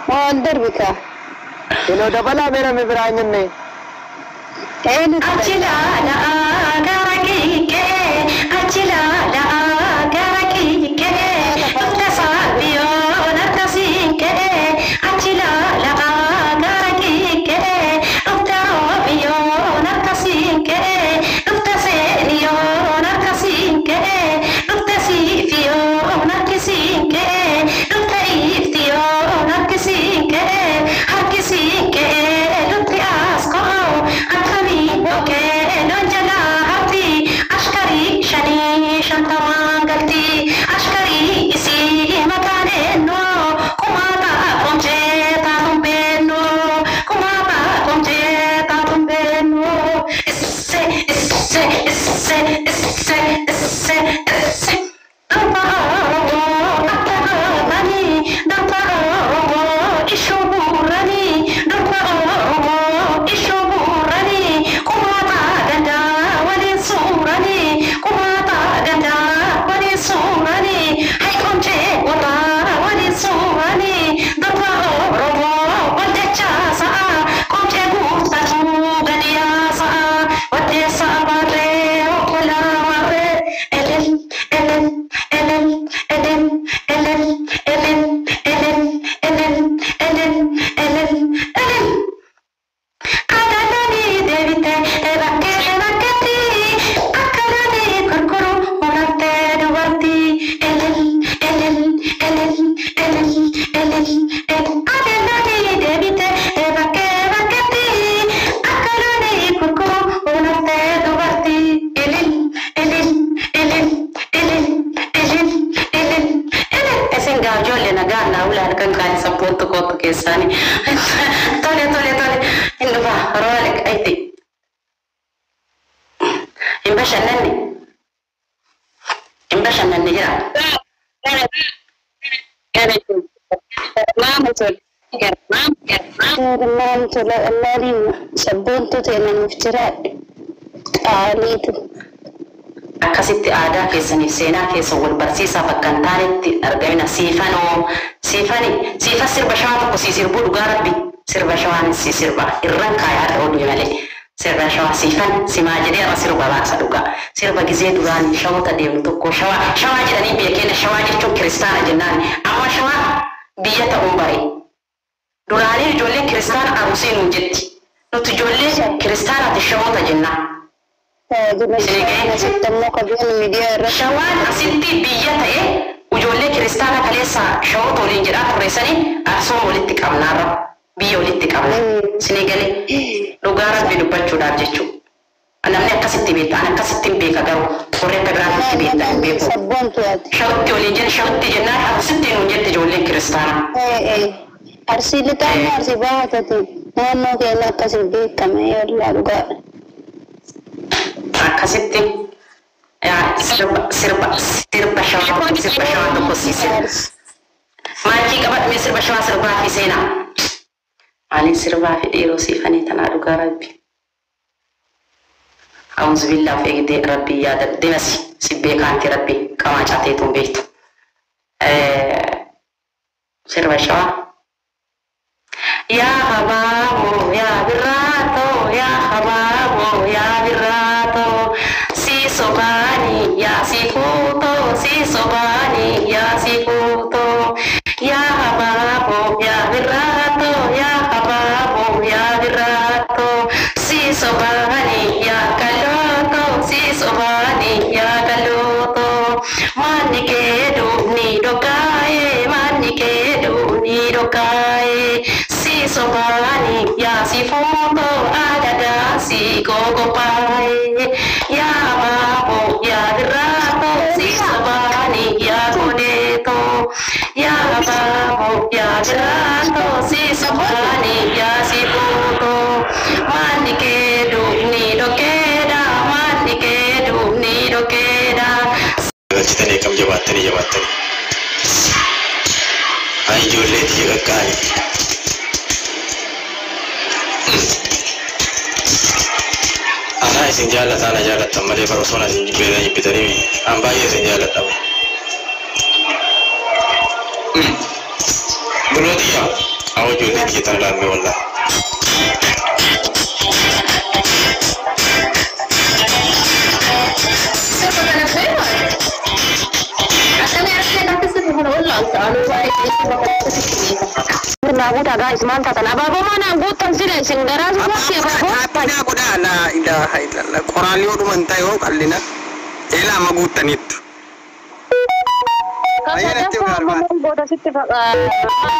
Waan darbika. Yeroo dabalaa meerame biraa jenne. Eenyu Achi laalaa gara kiikee, achi laalaa gara kiikee, dhufte saaphiyoon harka siinkee. Achi laalaa gara kiikee, dhufte roobiyoon harka siinkee, dhufte seeniyoon harka siinkee, dhufte siifiyoon harki siinkee, dhufte iftiyoon harki siinkee, harki siinkee, lutti as koo akkamii dhokee loon jalaa harti ashkarii shanii shantamaan galti ashkarii isii maqaan eenyoo kumaata qomcee taatuun beennoo kumaata qomcee taatuun beennoo isse isse isse isse isse isse. Durba Oromoo akka gootanii, durba Oromoo ishoo bu'uuranii, durba Oromoo ishoo bu'uuranii, kumaata gandaa waliin suuranii, kumaata gandaa waliin suuranii, hayqomchee warraa waliin suuranii, durba Oromoo wal dachaasa'a, qomcee guuttatuu gadi yaasa'a, waddeessa abaarree okkolaa warree, elel elel elel elel elel elel elel elel elel elel elel. Adalanii deebite bakkee bakkeetti akkananii gurguru murattee dubartii elel elel elel elel elel elel. Adalanii deebite bakkee bakkeetti akkananii gurguru murattee dubartii elel elel elel elel elel elel elel. Isin gaa ijoollee nagaa naa ulaan kan kaan sabboontu kootu keessaani. Tole tole tole hin dhufaa roole ayti. Hin bashannanne hin bashannanne jira. Maam tola allaaliin sabboontu ta'e namuuf jiraadhe qaaliitu. Akkasitti aadaa keessaniif seenaa keessan wal barsiisaa bakka hin taanetti argamina siifanoo siifani siifa sirba shawaa tokko sii sirbuu dhugaa rabbi sirba shawaan sii sirba irran kaayaa oolu malee sirba shawaa siifan simaa jedhee irra sirba baasa dhugaa sirba gizee duraan shawoota deemnu tokko shawaa shawaa jedhanii biyya keenya shawaa jechuun kiristaana jennaan amma shawaa biyya ta'uun bare duraanii ijoolleen kiristaana arusii nuun jetti nuti ijoollee kiristaanaati shawoota jennaan. Asitti ammoo qabeenya miidiyaa irratti. Shawaan asitti biyya ta'e ijoollee kiristaana kaleessa shawoota waliin jedhaa turreessanii arsooma walitti qabnaarra biyya walitti qabna. Isinii galee dhugaa rabbi dubbachuudhaaf jechuudha. Namni akkasitti beekta ani akkasitti hin beeka garuu warri akka biraatti beekta hin beeku. Sabboontu ati. Shawutti waliin jedhe shawutti jennaan arsitti nuun jette ijoolleen kiristaanaa. Arsii lixaa immoo arsii bahatati. Naannoo keenya akkasii beekame yallaa dhugaa. Akkasitti yaa sirba sirba sirba shawaa sirba shawaa tokko sii sirba. Maakii qabadhee sirba shawaa sirbaa fi seenaa. Maaliin sirbaa fi dhiiroo siifanii tanaa dhugaa rabbi. A'uuzu billaa of eegdee rabbi yaada deemasi si beekaanti rabbi qamaa caateetuun beektu. Sirba shawaa. Yaa habaaboo yaa birraatoo yaa habaaboo yaa birraatoo si sobaanii yaa si fuutoo si sobaanii yaa si fuutoo yaa habaaboo yaa birraatoo yaa habaaboo yaa birraatoo si sobaanii yaa kallootoo si sobaanii yaa kallootoo manni kee duubni dhokaa'ee manni kee duubni dhokaa'ee si sobaanii yaa si fuutoo adadaa si gogopaa'ee yaa habaaboo yaa birraatoo si sobaanii yaa godeetoo yaa habaaboo yaa birraatoo si sobaanii yaa si fuutoo manni kee duubni dhokeedha manni kee duubni dhokeedha. Galchitanii akkam jabaattanii jabaattanii. Haa ijoollee tiyya qaqqaali. Anaa isin jaallata ana jaallattan malee bara osoo isin jibbeetan jibbitanii an baay'ee isin jaalladha. Obbolootiyya awwa ijoollee kiyya tana laammee wallaa. Sirba kana feemaa? Akkamii argitee kan sirba kana wallaalta? Anuu baay'ee sirba kana sitti beeka. Naa guutaa gaa'is maal taatan abaaboo maanaan guuttan sila isin garaa sumaatti abaaboo. Taappinaa godhaa laa ilaaha illallah. Qoraan yoo dhuman ta'e yoo qallina. Eelaa amma guuttaniittu. Sadaffaa mamaan booda sitti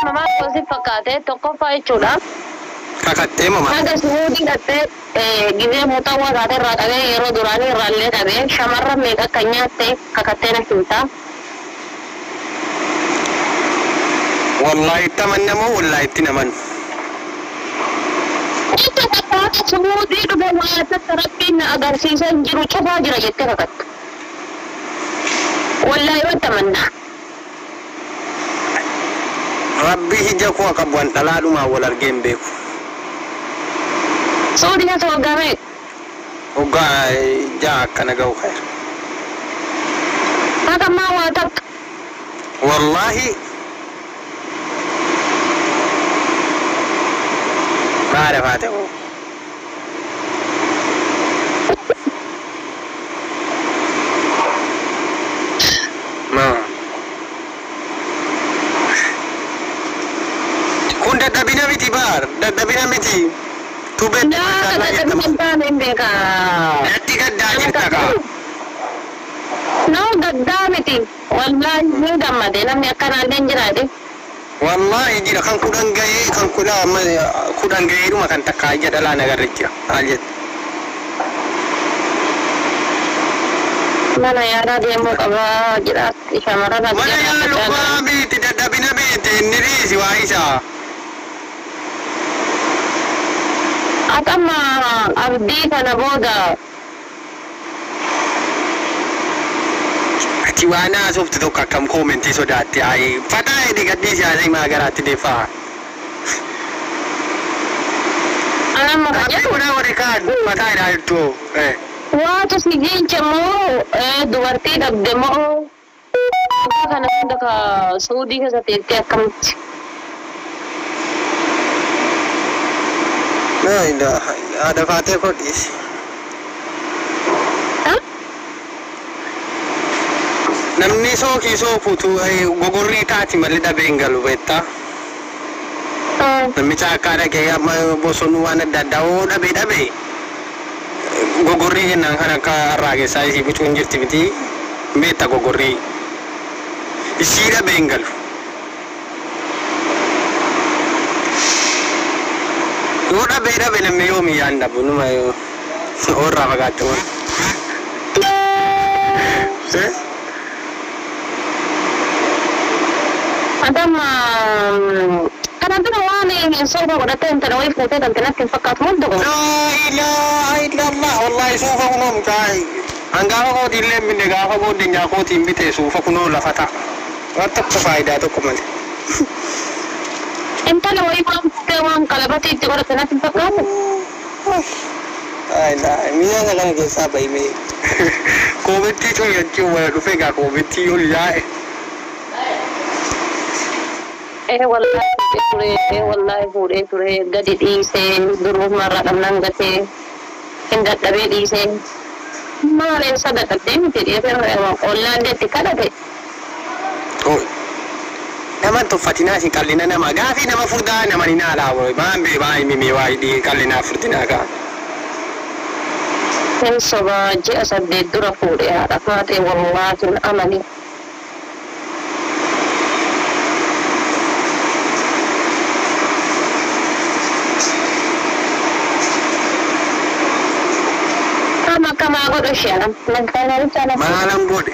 mamaan sitti fakkaate tokkoffaa jechuudha. Kakattee mama. Haga suudii dhattee gizee muuxannoo taate irraa qabee yeroo duraanii irraallee qabee shamarran meeqa akka nyaatte kakattee na himta. Wallaahi itti amanna moo wallaahi itti naman? Itti fakkaata suudii dhufe waa takka rabbiin na agarsiisa hin jiru cufaa jira jettee kakatta. Wallaahi wanta amanna. Rabbi ija koo qabu an dhalaadhumaan wal argee hin beeku. Suudii keessa waggaa meeqa? Waggaa ja'a akkana ga'u ka'eera. Haga ammaa waa takka. Wallaahi maal faate hoo? Maa. Kun dadhabina miti baar dadhabina miti. Tubee Naa dadhabina hin taane hin beekaa. Natti gaddaa jirta kaa. Noo gaddaa miti. Wallaahi ni gammade namni akkanaallee hin jiraate. Wallaahi jira kan kudhan gahee kan kudha amma kudhan gaheedhuma kan takka ija dhalaa nagarre jira. Maal jette? Mana yaalaa deemuu qabaa jedha shamarran as Mana jedha yaaluu baa miti dadhabina miti inni dhiisi waa isaa. Ati amma abdii kana booda Ati waan haasofte tokko akkam koomentii sodaatte ayi fataa hidhi gadhiisi haasa'ii maa garaatti deeffaa. Anamma kan Abdii jedhu godhaa warri kaan fataa hidhaa jirtu. Waatu si jecha moo dubartii dhabde moo waggaa kana hunda ka Suudii keessa teettee akkamitti? Laa ilaaha illa haadha faatee koo dhiisi. Namni sookii sookutu gogorrii taati malee dhabee hin galu beektaa. Namni caakkaa dhaqee amma bosonuu waan adda addaa hoo dhabee dhabee gogorrii jennaan kan akka harraagessaa isii bicuun jirti miti beekta gogorrii. Isii dhabee hin galu. Yoo dhabee dhabe namni yoomiyyaan dhabu numa yoo irraa fagaatte waan. Ati amma kana dura waan hin soofa godhattee intala wayii fuutee galte natti hin fakkaatu moo dogo? Laa ilaaha illallah wallahi suufa kunoo mucaa hangaafa kootiin illee binne gaafa booddeenyaa kootiin bite suufa kunoo lafa ta'a. Waan tokko faayidaa tokko malee. Intala wayii waan fuutee waan qalabatii itti godhatte natti hin fakkaatu? Laa ilaaha mi'a isa kana keessaa bahimee. Koomittii cuyyachuu wala dhufe egaa koomittii ol yaa'e. Wallaahi fuudhee ture, wallaahi fuudhee ture, gadi dhiisee, durbummaa irraa dhabnaan gatee, hin dadhabee dhiisee. Maal eessa dadhabdee miti dhiisee ollaan itti kadhate. Nama tuffatinaa isin qallina nama gaafii nama furdaa nama ni naalaa maan bee baa himimee waa hidhii qallinaa furdinaa gaa. Hin sobaa ji'a 8 dura fuudhee haadha faatee wallaahi hin amani. Amma akkamaa godhu ishee anam. Maalan godhe?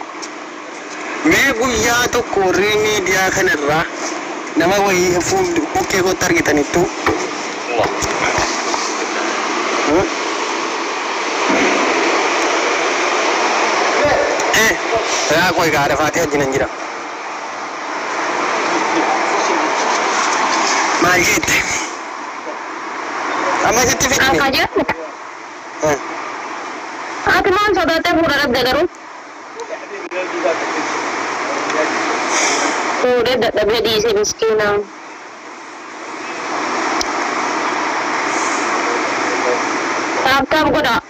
Mee guyyaa tokko warri miidiyaa kanarraa nama wayii fuul bukkee kootti argitanittu. Yaa qoy gaadha faatee wajjin hin jira. Maal jette? Amma sitti fidne. Akka jedhu. Ati maal sodaattee fuudha dhabde garuu? Fuudhee dadhabee dhiisee miskiina. Tap tap godha.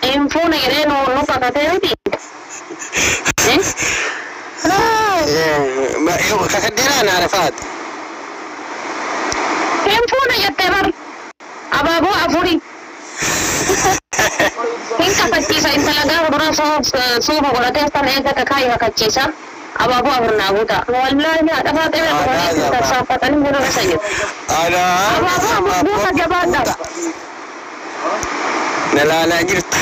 Hin fuune jedhee nu kakatee miti. Kakaddeeraa na arafaat. Hin fuune jettee bar. Abaaboo afurii. Hin kakachiisa intala gaafa dura suufa godhatee sana eegga kakaayi kakachiisa. Abaaboo afur naa guuta. Wallaahi haadha faatee bira dhufanii tarsaanfatanii buna isa jiru. Abaaboo afur guuta jabaadha. Na laalaa jirta.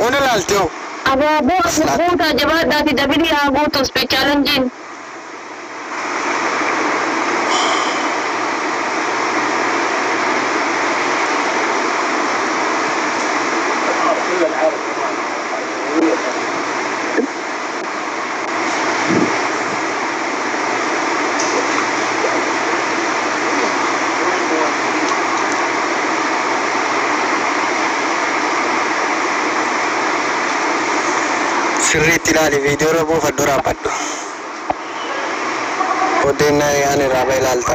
Ona laalte hoo? Abaaboo afur guuta jabaadhaati dabilii haa guutu chaalenjiin. Sirriitti ilaali viidiyoo irra buufadhu raaffadhu. Odeennaa ani irraa ba'e ilaalta.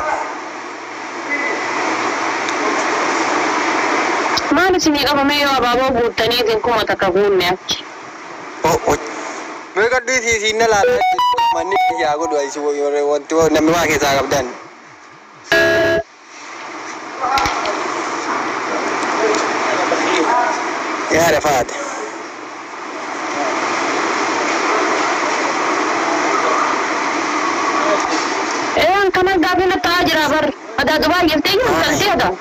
Maal isinii qabame yoo abaaboo guuttanii isin 1000 guunne achi. Mee gaddu isiin na laala manni yaa godhu isi wanti namni waa keessaa qabdan. Yaa rafaate. Eeyan kana gaafina ta'aa jira bar. Adaa Dubaay jirtee jiru intalti adaa.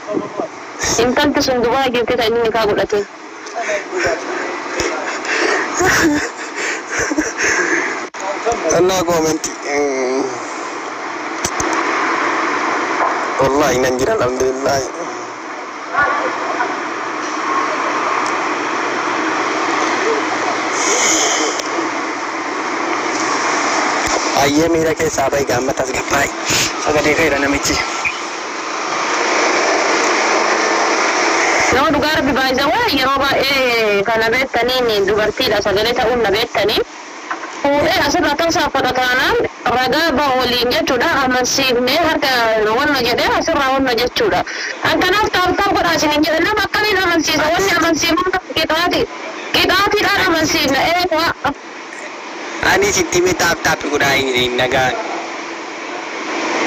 Intalti sun Dubaay jirtee ta'e inni nikaa godhate. Annaa koomenti. Wallahi nan jira alhamdulillah. Ayyee miira keessaa bahi gaammata as gabbaa'i. Sagalee keera namichi. Nama dhugaa rabbi baay'isa waa yeroo baay'ee kana beektaniin dubartiidha sagalee ta'uun na beektanii. Fuudhee asirra tamsaafata taanaan ragaa bahu waliin jechuudha amansiifnee harka wanna jedhee asirraa wanna jechuudha. An kanaaf taaptaap godhaa isiniin jedhe nama akkamiin amansiisa wanni amansiifamu qixaati. Qixaatiidhaan amansiifna ee waa. Ani sitti hime taap taap godhaa hin nagaan.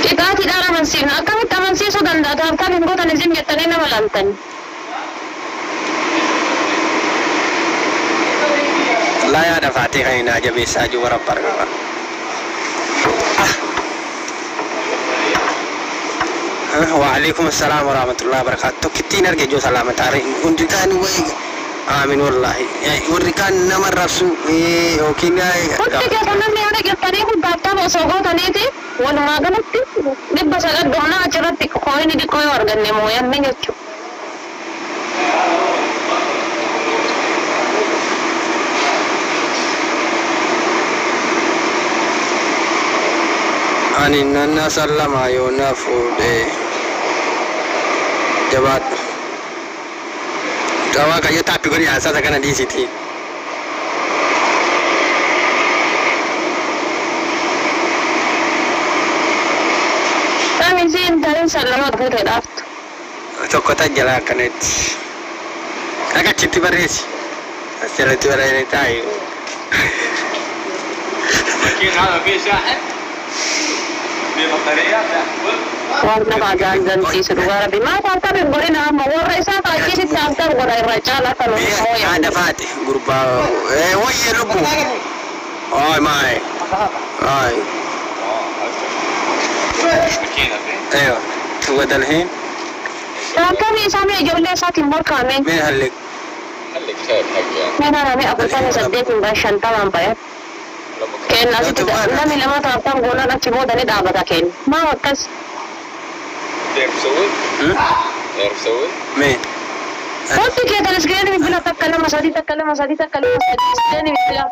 Qixaatiidhaan amansiifna akkamitti amansiisuu danda'a taaptaap hin gootan isin jettanii nama laaltan. Laa yaada faatee kan hin jabeessaa jiru warra barqaba. وعليكم السلام ورحمة الله وبركاته. Tokkittiin arge ijoo salaamataa hundi kaan wayi aamin wallahi warri kaan nama rabsu yookiin Hundi keessa namni yaada geessanii kun taaptaap osoo gootaniiti walumaa galatti 900 dhumnaa achirratti kooyini xiqqoo yoo arganne mooyamne jechuudha. Ani nanna sallama yoo na fuudhe jabaadhu. Gawaa kayyoo taappi godhi haasasa kana dhiisiti. Namni isiin tarin sallama fuutee dhaaftu. Tokko tajjala akkanatti. Akka achitti barreessi. Asirratti barreessee taa'i. Waan nama ajaa'ibsiisu dhugaa rabbi. Maa taaptaap hin godhina amma warra isaa faachiitti taaptaap godha irra caalaa kan mooyamne. Haadha faate gurbaa wayyee lubbu. Oy maay. Oy. ايوه هو ده الحين Taaptaapii isaa mee ijoollee isaatiin morkaame. مين هلك؟ Mee naannoo 48 baa 50 ba'e. Kenna asitti namni lama taaptaap goonaan achi booda ni dhaabata kenna. Maa akkas مين؟ Hundi keessan iskiriinii bilbila 1 2 3 1 2 3 1 2 3 iskiriinii bilbila.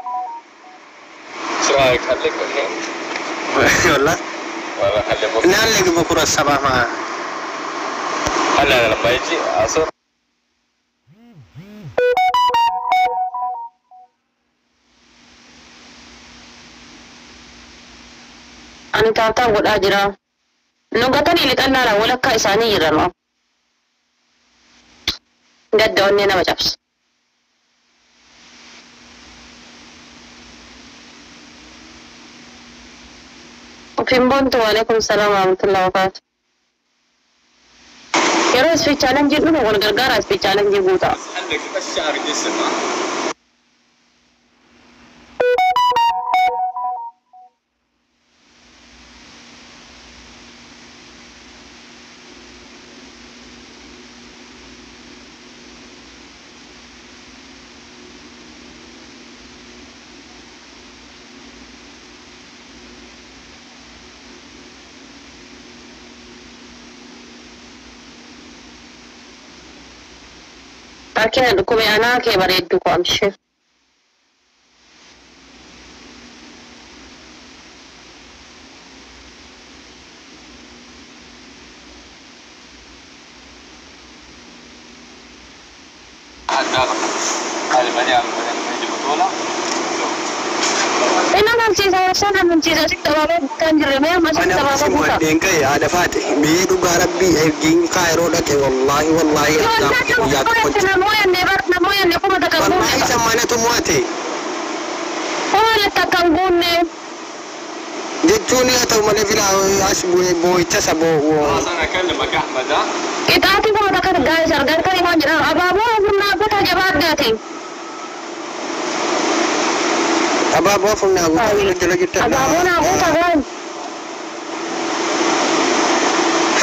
والله نعلق بكرة الصباح معاه. Ani taaptaap godhaa jira. Nu gatanii lixannaadha walakkaa isaanii jiran. Gadda onnee nama cabsa. Ofiin boontu waalaikum salaam warahmatullahi wabarakatuh. Yeroo isfi challenge dhufu wal gargaara isfi challenge guutaa. Rakkina dhukkube anaa kee bareeddu koo amshee. Inni amansiisa warshaan amansiisa sitti abaaboo guutaa hin jirre mee amma sitti Ana abaaboo guutaa. simu'addeen ka'e haadha faate mee dhugaa rabbii ergiin kaayiroo dhaqe wallaahi wallaahi guyyaa tokkotti. Namoonni bar namoonni kuma takka Wallaahi guunne. isa manatu mo'ate Kuma takka hin guunne. jechuun haa ta'u malee filaa as bu'ee boo'icha isa boo'u. Qixaatii kuma takka gaa'is argatanii waan jedhamu abaaboo humnaa guutaa jabaa argaate. Abaaboo funnaa guutaa jala jirtan. Abaaboo naa guutaa gaa'is.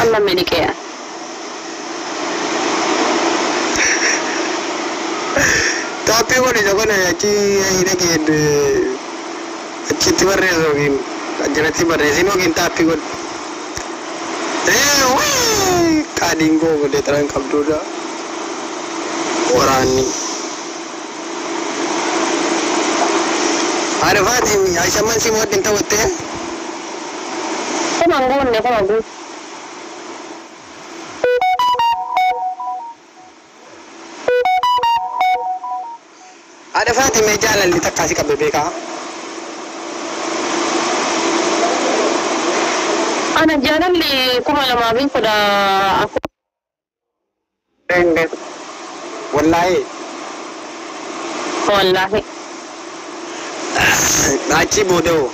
Amma miliqee. Taappii kun isa kana achi dhaqeen achitti barreessu yookiin jalatti barreessin yookiin taappii godhu. Ee qaadiin koo godhee xaran qabduudha. Waraanni. Haadha faati ashamman si moodin ta'uttee. Kuma hin guunne kuma guutu. Haadha faati mee jaalalli takkaa si qabe beekaa? Ana jaalalli 2014 hin beeku. Wallaahi. Wallaahi. Achii booda hoo?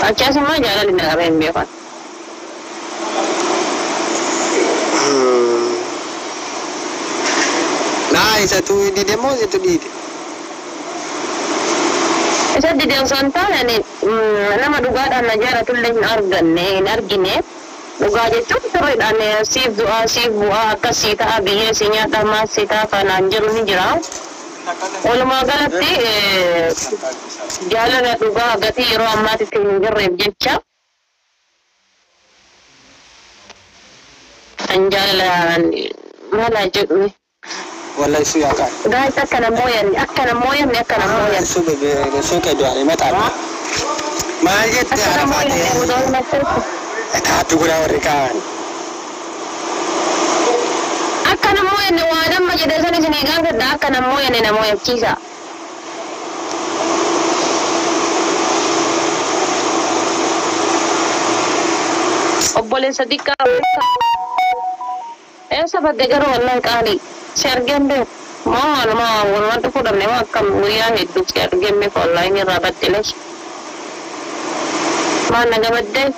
Akkasumas jaalalli na qabee hin beekan. Naa isatu dide moo isitu dhiite? Isa dide osoo hin taane ani nama dhugaadhaan na jaalatullee hin arganne hin argine. Dhugaa jechuun sirriidhaan siif du'aa siif bu'aa akkasii ta'a biyyee si nyaadha maas si ta'a kanaan jiru ni jira. Walumaa galatti jaalala dhugaa gatii yeroo ammaatitti hin jirreef jecha kan jaalalaan maal jedhu Wallahi su yaa qaali. Guys, akkana mooyanne akkana mooyanne akkana mooyanne. Su bebe su kee du'aan himataa. Maal jette Akkana haadha faate? mooyanne odoo himattee. Taattu godhaa warri kaan. Akkana mooyanne waan amma jedhe san isinii gaafadha akkana mooyanne na mooyachiisa. Obboleessa xiqqaa eessa badde garuu wallahi qaalii si argeen beeku. Moo walumaa walumaa dhufuu dhabne moo akkam guyyaa hedduu si argeen beeku wallahi inni irraa badde leesha. Maal na gabaddee?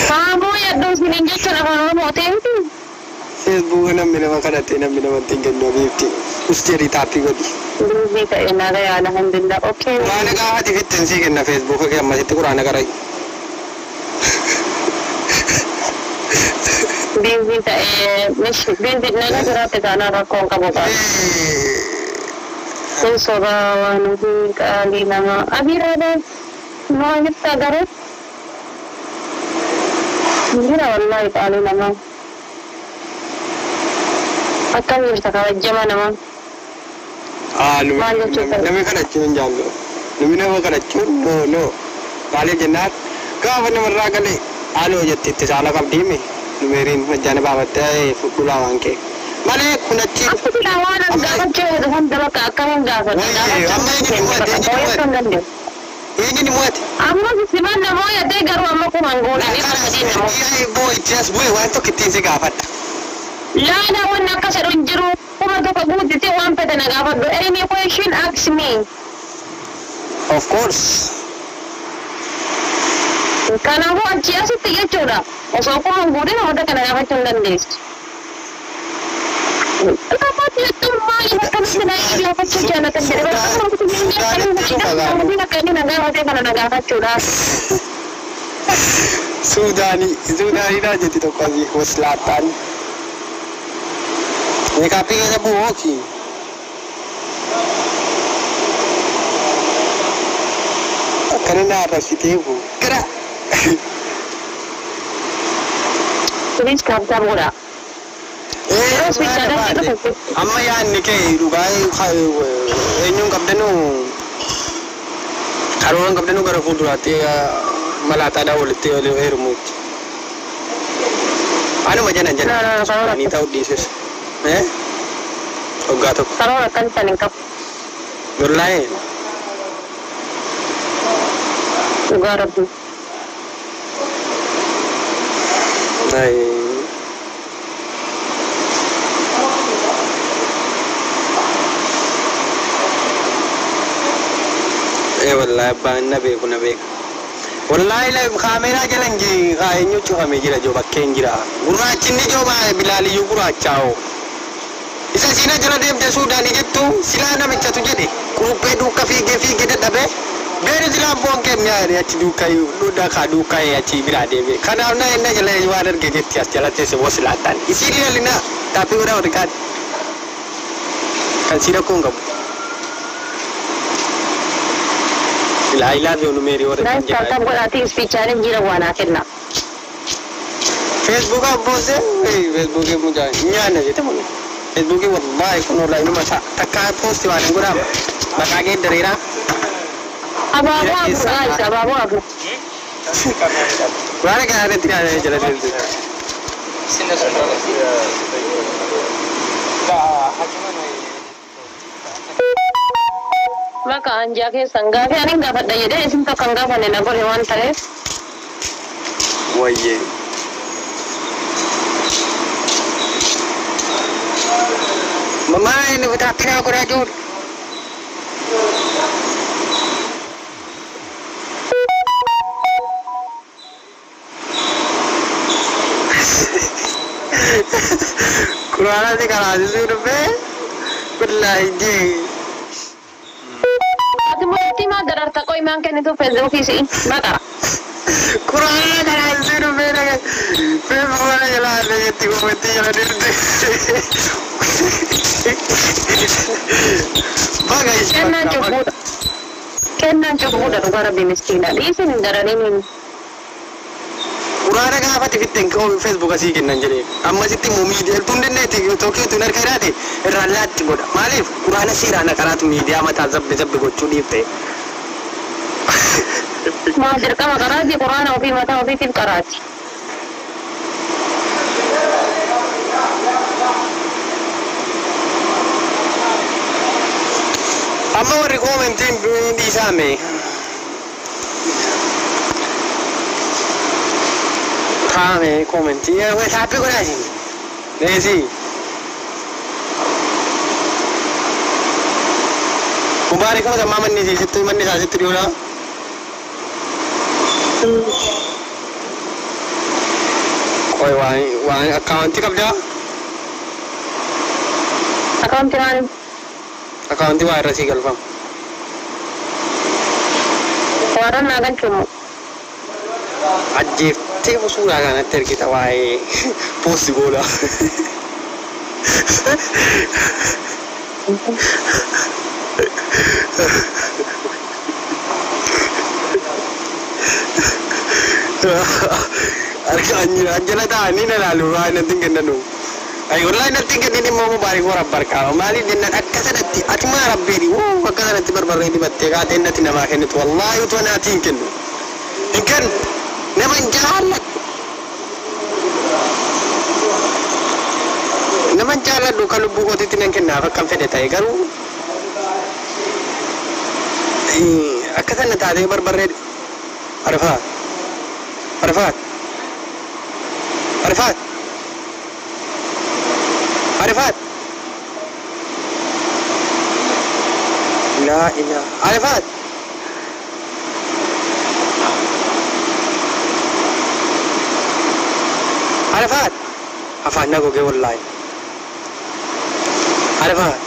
Haa mooyadhu isiniin jechuun afaan Oromootiin. Feesbuuk namni nama kadhatee namni namatti hin kennu beekti. Us jedhi taappii godhi. Duubii ta'e nagaa alhamdulillah. Okay. Quraana gaafati fittin sii kenna feesbuuka kee ammasitti quraana qara'i. Biizii ta'e mishi biizii nagaa jiraate taanaan rakkoon qabu qabu. Kun sobaa waan hojii qaalii namaa. Abiiraadhaan maa jirta garuu? Jira wallaahi qaalii namaa. Akkam jirta kabajjama namaa? Maal jechuu ta'e? Namni kadhachuun hin jaallu. Namni nama kadhachuun no no. Maaliif jennaan gaafa namarraa galee haaloo jetti itti saala qabdiimi. Numeeriin majjaana baafattee fudhulaa waan kee. Malee kun achi Akka silaa waan as gaafachuu jedhu hunda bakka akkamiin gaafadha? Wayye, amma Gaafachuu eenyu hin mo'ate, dandeenye bakka eenyu moo'achuu hin dandeenye. Eenyu ni mo'ate? Amma siman na moo'atee garuu amma kuma hin goone 300 na moo'ate. Boo'ichi as bu'e waan tokko ittiin si gaafadha. Laala wanni akkas jedhu hin jiru. 1000 guuttite waan fedhe na gaafadhu. Any question ask me. Of course. Kanaafuu achi asitti jechuudha. Osoo 1000 guutin hunda kana gaafachuu hin dandeessu. Gaafachuu jechuun maali akkamitti na gaafachuu jaalatan jedhe barbaadu akka inni na gaafatee kana na gaafachuudhaaf. Suudaanii Suudaaniidhaa jetti tokko asii waslaattaan. Meekaappii keessa bu'u hooki. Akkana na arrabsitee bu'u. Gara. Kunis kaabtaa godha. Amma yaadni kee dhugaa eenyuun qabdanuu karooran qabdanuu gara fuulduraatti malaataadhaan walitti heerumuutti. Anuma jana jana. Ani ta'uu dhiises. Waggaa tokko. Karoora akkan hin qabu. Wallaahi. Dhugaa rabbi. Wallahi abbaan na beeku na beeka. Wallahi kaameeraa jala hin eenyu cufamee jira joo bakkee hin jira. Gurraachinni joo bilaaliyyuu gurraachaa'oo. Isa siina jala deemte Suudaanii jettu silaa namichatu jedhe quruphee duuka fiigee fiigee dadhabee beenu silaan foon kennaa jedhe achi duuka duuka duuka achi biraa deeme. Kanaaf na inni jala waan arge jetti as jala teesse boosi laattaan. Isiin ilaalina taappii godhaa warri kaadhi. Kan sii rakkoo hin qabu. I love you Numeri warra Guys, tap godhaatii ispiichaaleen jira waan haa kenna. Facebook abboose Facebook mucaa nyaanna jette mun. Facebook wallahi kun wallahi numa takka post waan hin godhamu. Maqaa kee dareeraa. Abaaboo abu guys, abaaboo abu. Waan kana irratti kaa'ee jala deemte. Maka anjaa keessan gaafii ani gaafadha jedhee isin tokko hin gaafanne na godhe waan ta'eef. Wayyee. Mama inni bitaappinaa godhaa jiru. Quraana si karaasisuu dhufee wallaahi jee. Ati murtii maa dararta qoy maan kennitu feesbuukii si'i maqaa. Quraana karaasisuu dhufee dhaga feesbuukii jala haadha jetti komattii jala deemte. Baga ishee Kennaan cubbuudha. Kennaan cubbuudha dhugaa rabbi miskiina. Dhiisin hin darariin. Quraana gaafate fitteen feesbuuk asii kennan jedhee ammasitti immoo miidiyaa tun dandeetti tokko tun harka hidhaate irraan laatti godha maaliif quraana seeraan karaatu miidiyaa mataa zabbe zabbe gochuu dhiifte. Maal dirqama qaraati quraana ofii mataa ofiitiif qaraati. Amma warri koomentiin dhiisaame. Taame koomentii taappii godhaa isin. Leesii. Mubaarik moo sammaa manni sitti manni isaa sitti dhiyoodha. Qoy waan waan akkaawuntii qabdaa? Akkaawuntii maali? Akkaawuntii waa irra sii galfama. Warra naa galchumu. Ajjeeftee suuraa kanatti ergita waa'ee poosti goola. Harka jala taa'anii na ilaalu waa natti hin kennanu. Ay wallahi natti hin kennin immoo mubaarik warra barkaa maaliif jennaan akka sanatti ati maa rabbeeni wuu akka sanatti barbarree dibattee kaatee natti namaa kennitu wallahi utuu naati hin kennu. Hin kennu nama hin jaalladhu. Nama hin jaalladhu kan lubbuu kootiitti nan kennaaf akkam fedhe ta'e garuu akka sana taatee barbarree Arfaat Arfaat Arfaat Arfaat Laa ilaa. Arifaat. Arifaat. Afaan na gogee wallaahi. Arifaat.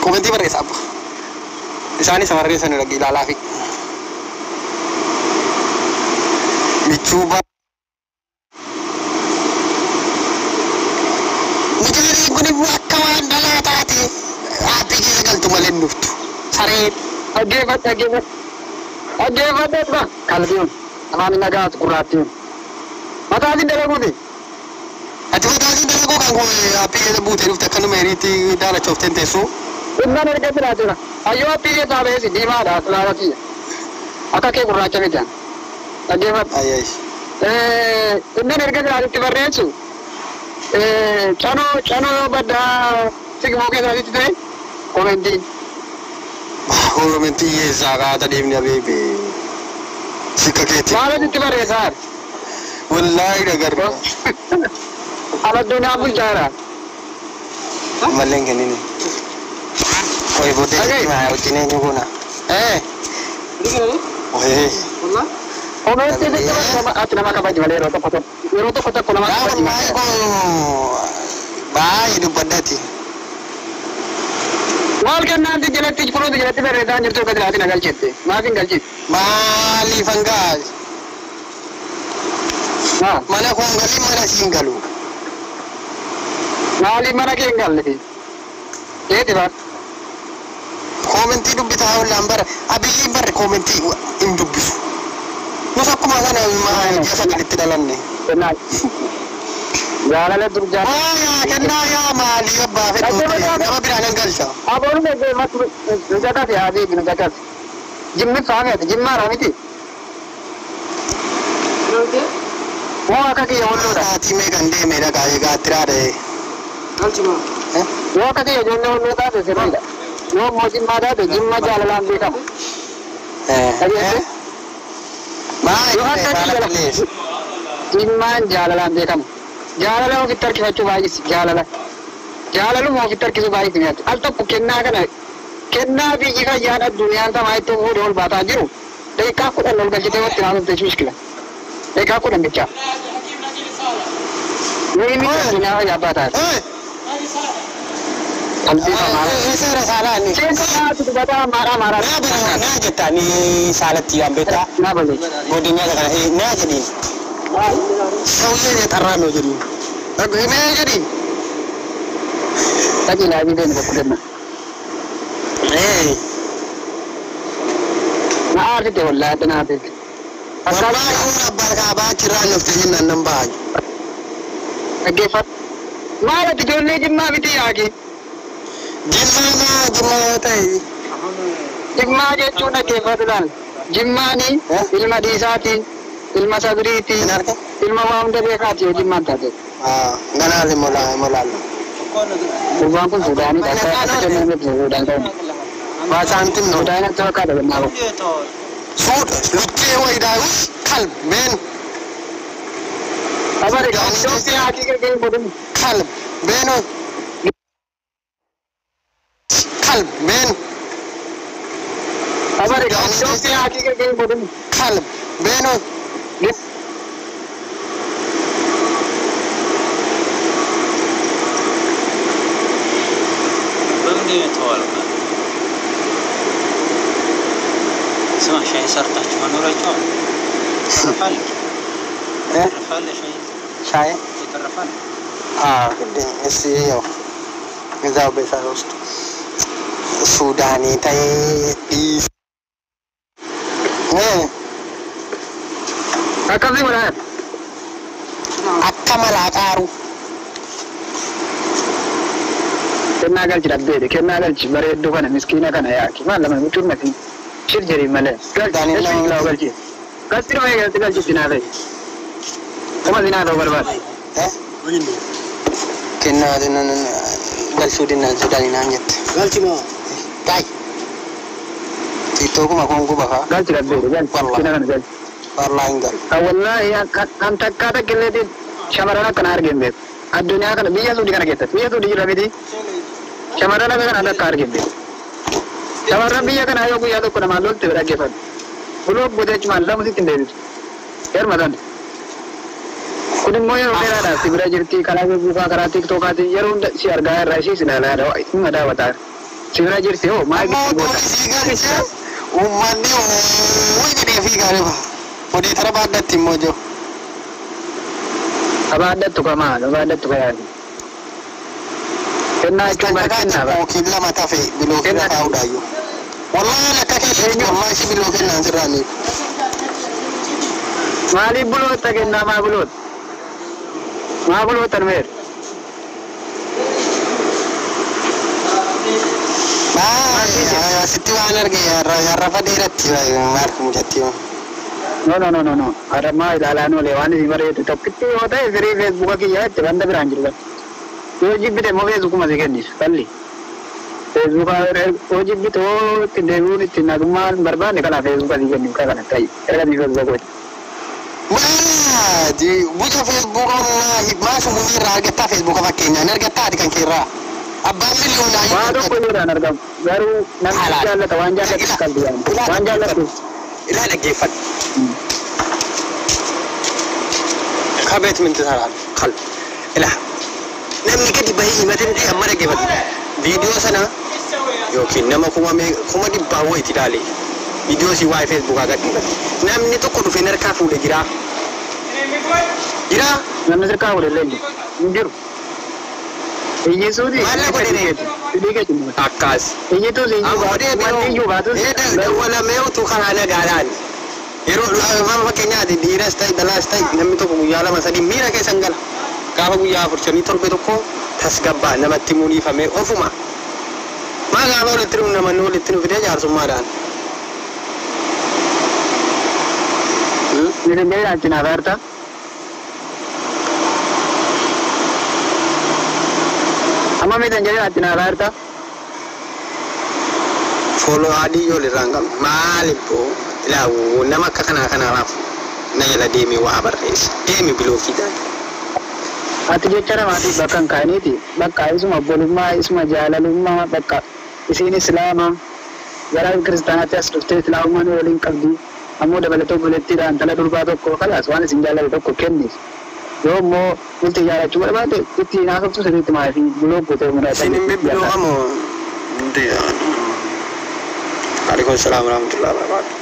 Komentii barreessa abba. Isaanis barreessan dhaqii ilaalaa fi. Michuu ba. Mucaan kun immoo akka waan dhalaa taate aappii keessa galtu malee hin dhuftu. Sareen. Dhaggeeffadhu dhaggeeffadhu. Dhaggeeffadhu qalbiin afaan nagaatu gurraattiin. Mataatiin dalaguuti. Ati mataatiin dalaguu kan kun aappii keessa buutee dhufte akkanuma hiriitti daalachoofteen teessuu. Innaan erga filaateera. Hayyoo aappii keessaa ba'eesi diimaadha asilaala kiyya. Akka kee gurraacha miti. Dhaggeeffadhu. Innaan erga filaatitti barreessu canoo canoo baddaa sigmoo keessaatti ta'e komentii. Komentii keessaa kaata deemni abeebe. Sikka keetti. Maalatitti barreessaa? Wallaahi dhagarra. Addunyaa bulchaadha. Malleen kennini. Qoy booddee maa wajjin eenyu goona? Oye. Komentii sitti barreessa ati nama kabaji malee yeroo tokko tokko yeroo tokko tokko nama kabaji malee. Baay'ee dubbaddaati. Maal kennaanti jalatti kunuuti jalatti barreessaa jirtu akka jiraati na galchette. Maaf hin galchite? Maaliif hangaa? Mana koon galii mana siin galu. Maaliif mana kee hin galle? Keeti bar. Koomentii dubbisaa ollaan bara abiyyiin barre koomentii hin dubbisu. Nus akkuma kana ji'a sagalitti dhalanne. Jaalala dur jaalala. Kennaa yaa maalii abbaa fedhu nama biraan hin galcha. Aboon nu jakate habiibi nu jakate. Jimmi faamete jimmaadha miti. Moo akka kiyya holloodha. Sa'aatii meeqan deeme dhagaa egaa tiraadha. Yoo akka kiyya ijoollee holloo taate sirriidha. Yoo immoo jimmaa taate jimma jaalalaan beekama. Dhageesse? Yoo akka kiyya jimmaan jaalalaan beekama. Jaalala ofitti harkifachuu baay'isi jaalala. Jaalaluma ofitti harkisuu baay'isi mi'aatu. Al tokko kennaa kana kennaa biyyi fayyaan addunyaan tamaa itti fuudhee ol baataa jiru daqiiqaa 10 ol galchitee watti naasofte mushkila. Daqiiqaa 10 bichaa. Nuyi miti addunyaa fayyaa baataa. Qalbii famaara. Seera saalaani. Seera saalaatti dubataa maaraa maaraa. Naa jettaa ni saalatti waan beektaa. Naa balee. Godina kana naa jedhiin. ሰውዬ የጠራ ነው ጀዲ እኔ ጀዲ ጠቂላ ቢደን በኩልና ማአርት ወላ ጥናት ወላሂ አባካ ባኪራ ነፍተኝና ነምባኝ አገፋት ማለት ጆሌ ጅማ ቢቲ ያጊ ጅማ ጅማ ታይ ጅማ ጀቹን አገፋት ጅማኒ ilma dhiisaati ilma sabriiti ilma waa hunda beekaati yoo jimmaan taate. Ganaali molaalla. Gurbaan kun Suudaanidha. Akka akka kennametti Suudaan ta'u. Baasaantiin no. Suudaan akka fakkaata kennaa qabu. Suuda lukkee wayidaayus kalb been. Abari Itoophiyaa haqiiqa gahee godhani. Kalb beeno. Kalb been. Abari Itoophiyaa haqiiqa gahee godhani. Kalb beeno. በምንድን ነው የተዋለው? ስማ ሻይ ሰርታችሁ መኖራችሁ ተረፋል ተረፋል ሻይ ሻይ ይተረፋል። አዎ ግድ እስኪ ያው እዛው ቤታ ውስጥ ሱዳኒ ታይ ዲስ Akkasii godhaa. Akka malaaqaaru. Kennaa galchi dhabdeeti. Kennaa galchi bareedduu kana miskiina kana yaaki. Maal lama michuun mati. Shir jedhi malee. Galchi galchi. Galchi dhumee galchi galchi sinaa ta'e. Kuma sinaa ta'u barbaade. Kennaa galchuu dinnaan Sudaanii naan jette. Galchi moo? Daay. Tiittookuma kun guba kaa. Galchi dhabdeeti galchi. Miskiina kana galchi. Wallahi hin galu. Wallahi an takkaa takka shamarran akkana argeen beeku. Addunyaa kana biyya Suudii kana keessatti biyya Suudii jira miti. Shamarran akka kana takka argeen beeku. Shamarran biyya kanaa yoo guyyaa tokko namaan lolte dhaggeeffatu. Buloo gootee achumaan lamu sitti hin deebisu. Heermatan. Kun immoo yeroo dheeraadhaaf si bira jirti karaa Feesbuukaa karaa Tiiktookaatiin yeroo hunda si argaa irraa ishee si ilaalaa dhimma daawwataa. Si bira jirti hoo maal Amma gitti otoo goota? isii galchee uummanni wuuyi jedhee fiigaa dhufa. Odeetara baadhatti immoo jiru. Abaaddattu kamaa abaaddattu kayaati. Kennaa jechuun bara kennaa bara. Yookiin lama tafe biloo kenna taa'uudhaayyuu. Wallaahi akka keessa ammaa ishii biloo kennaan sirraa ni. Maaliif bulootta kennaa maa bulootta? Maa bulootta numeer? Asitti waan arge yarrafa dheeratti maal mucatti. No no no no no. Adammaa ilaalaan oolee waan isin bareedu tokkitti yoo ta'e firii feesbuuka kiyyaa itti wanta biraan jiru. Yoo jibbite immoo feesbuukuma si kennisa balli. Feesbuuka yoo jibbite yoo ittiin deebi'uun ittiin nagummaa hin barbaanne kanaaf feesbuuka si kennu kana ta'e erga si feesbuuka gooti. Maali buca feesbuuka maa sumuu irraa argattaa feesbuuka fakkeenyaan argattaa ati kan keerraa. Abbaan miliyoonaa Waa tokko irraan argamu garuu namni jaallata waan jaallatu qalbii yaama waan jaallatu. Ilaa dhaggeeffadhu. Kabeet minti saraan kal. Ilaa namni gadi bahee himatee ta'e amma dhaggeeffadhu. Viidiyoo sana yookiin nama kuma dhibbaa wayiiti ilaale. Viidiyoo si waa'ee feesbuukaa gadhiifate. Namni tokko dhufee harkaa fuudhe jiraa. Jiraa. Namni sirkaa fuudhe illee hin jiru. Iyyisuuti. Maal godhe? Akkas. Iyyituus iyyuu baatus. Dawwalamee utuu karaa nagaadhaan. Yeroo fakkeenyaati dhiiras ta'e dhalaas ta'e namni tokko guyyaa lama sadii miira keessan gala. Gaafa guyyaa 4 5 7 tokko tasgabbaa namatti muunifamee ofuma. Maa gaafa walitti dhufu namanni walitti nu fidee jaarsummaadhaan. Miseenjeri achi naaf eerta. Amma miseenjeri achi naaf eerta. Fooloo adii yoo irraa hin qabne maal ibboo ilaawu nama akka kanaa kanaaf na jala deemee waa barreessa. Deemi bilookiidhaan. Ati jecha namaatiif bakka hin kaa'iniiti. Bakka isuma obbolummaa, isuma jaalalummaa, bakka isiin islaama gara kiristaanaatti as dhuftee islaamummaan waliin qabdi. Ammoo dabalatee obboleettiidhaan intala durbaa tokko kalaas waan isin jaallate tokko kenniif. Yoo immoo bultii jaallachuu barbaade itti naasoftu sirriitti maaliif buloo gootee muraasa. Isin hin bibbilookamu. Alaikum salaam warahmatullahi wabarakatuh.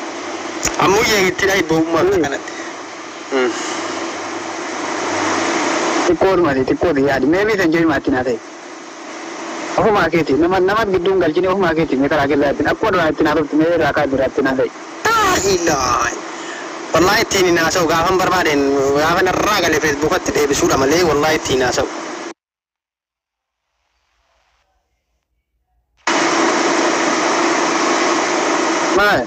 Ammoo yeegitti ibboo akka kanatti. Xiqqoodhuma xiqqoodha yaadi. Mee miisan jedhi maatti naa ta'e. Ofumaa keeti nama nama gidduun galchine ofumaa keeti mee karaa keessa ittiin akkuma duraan ittiin haasoftu mee irraa kaa dura ittiin haasa'e. Ilaahi. Wallahi ittiin hin haasa'u gaafan barbaadeen gaafa narraa galee feesbuukatti deebisuudha malee wallahi ittiin haasa'u. Maal?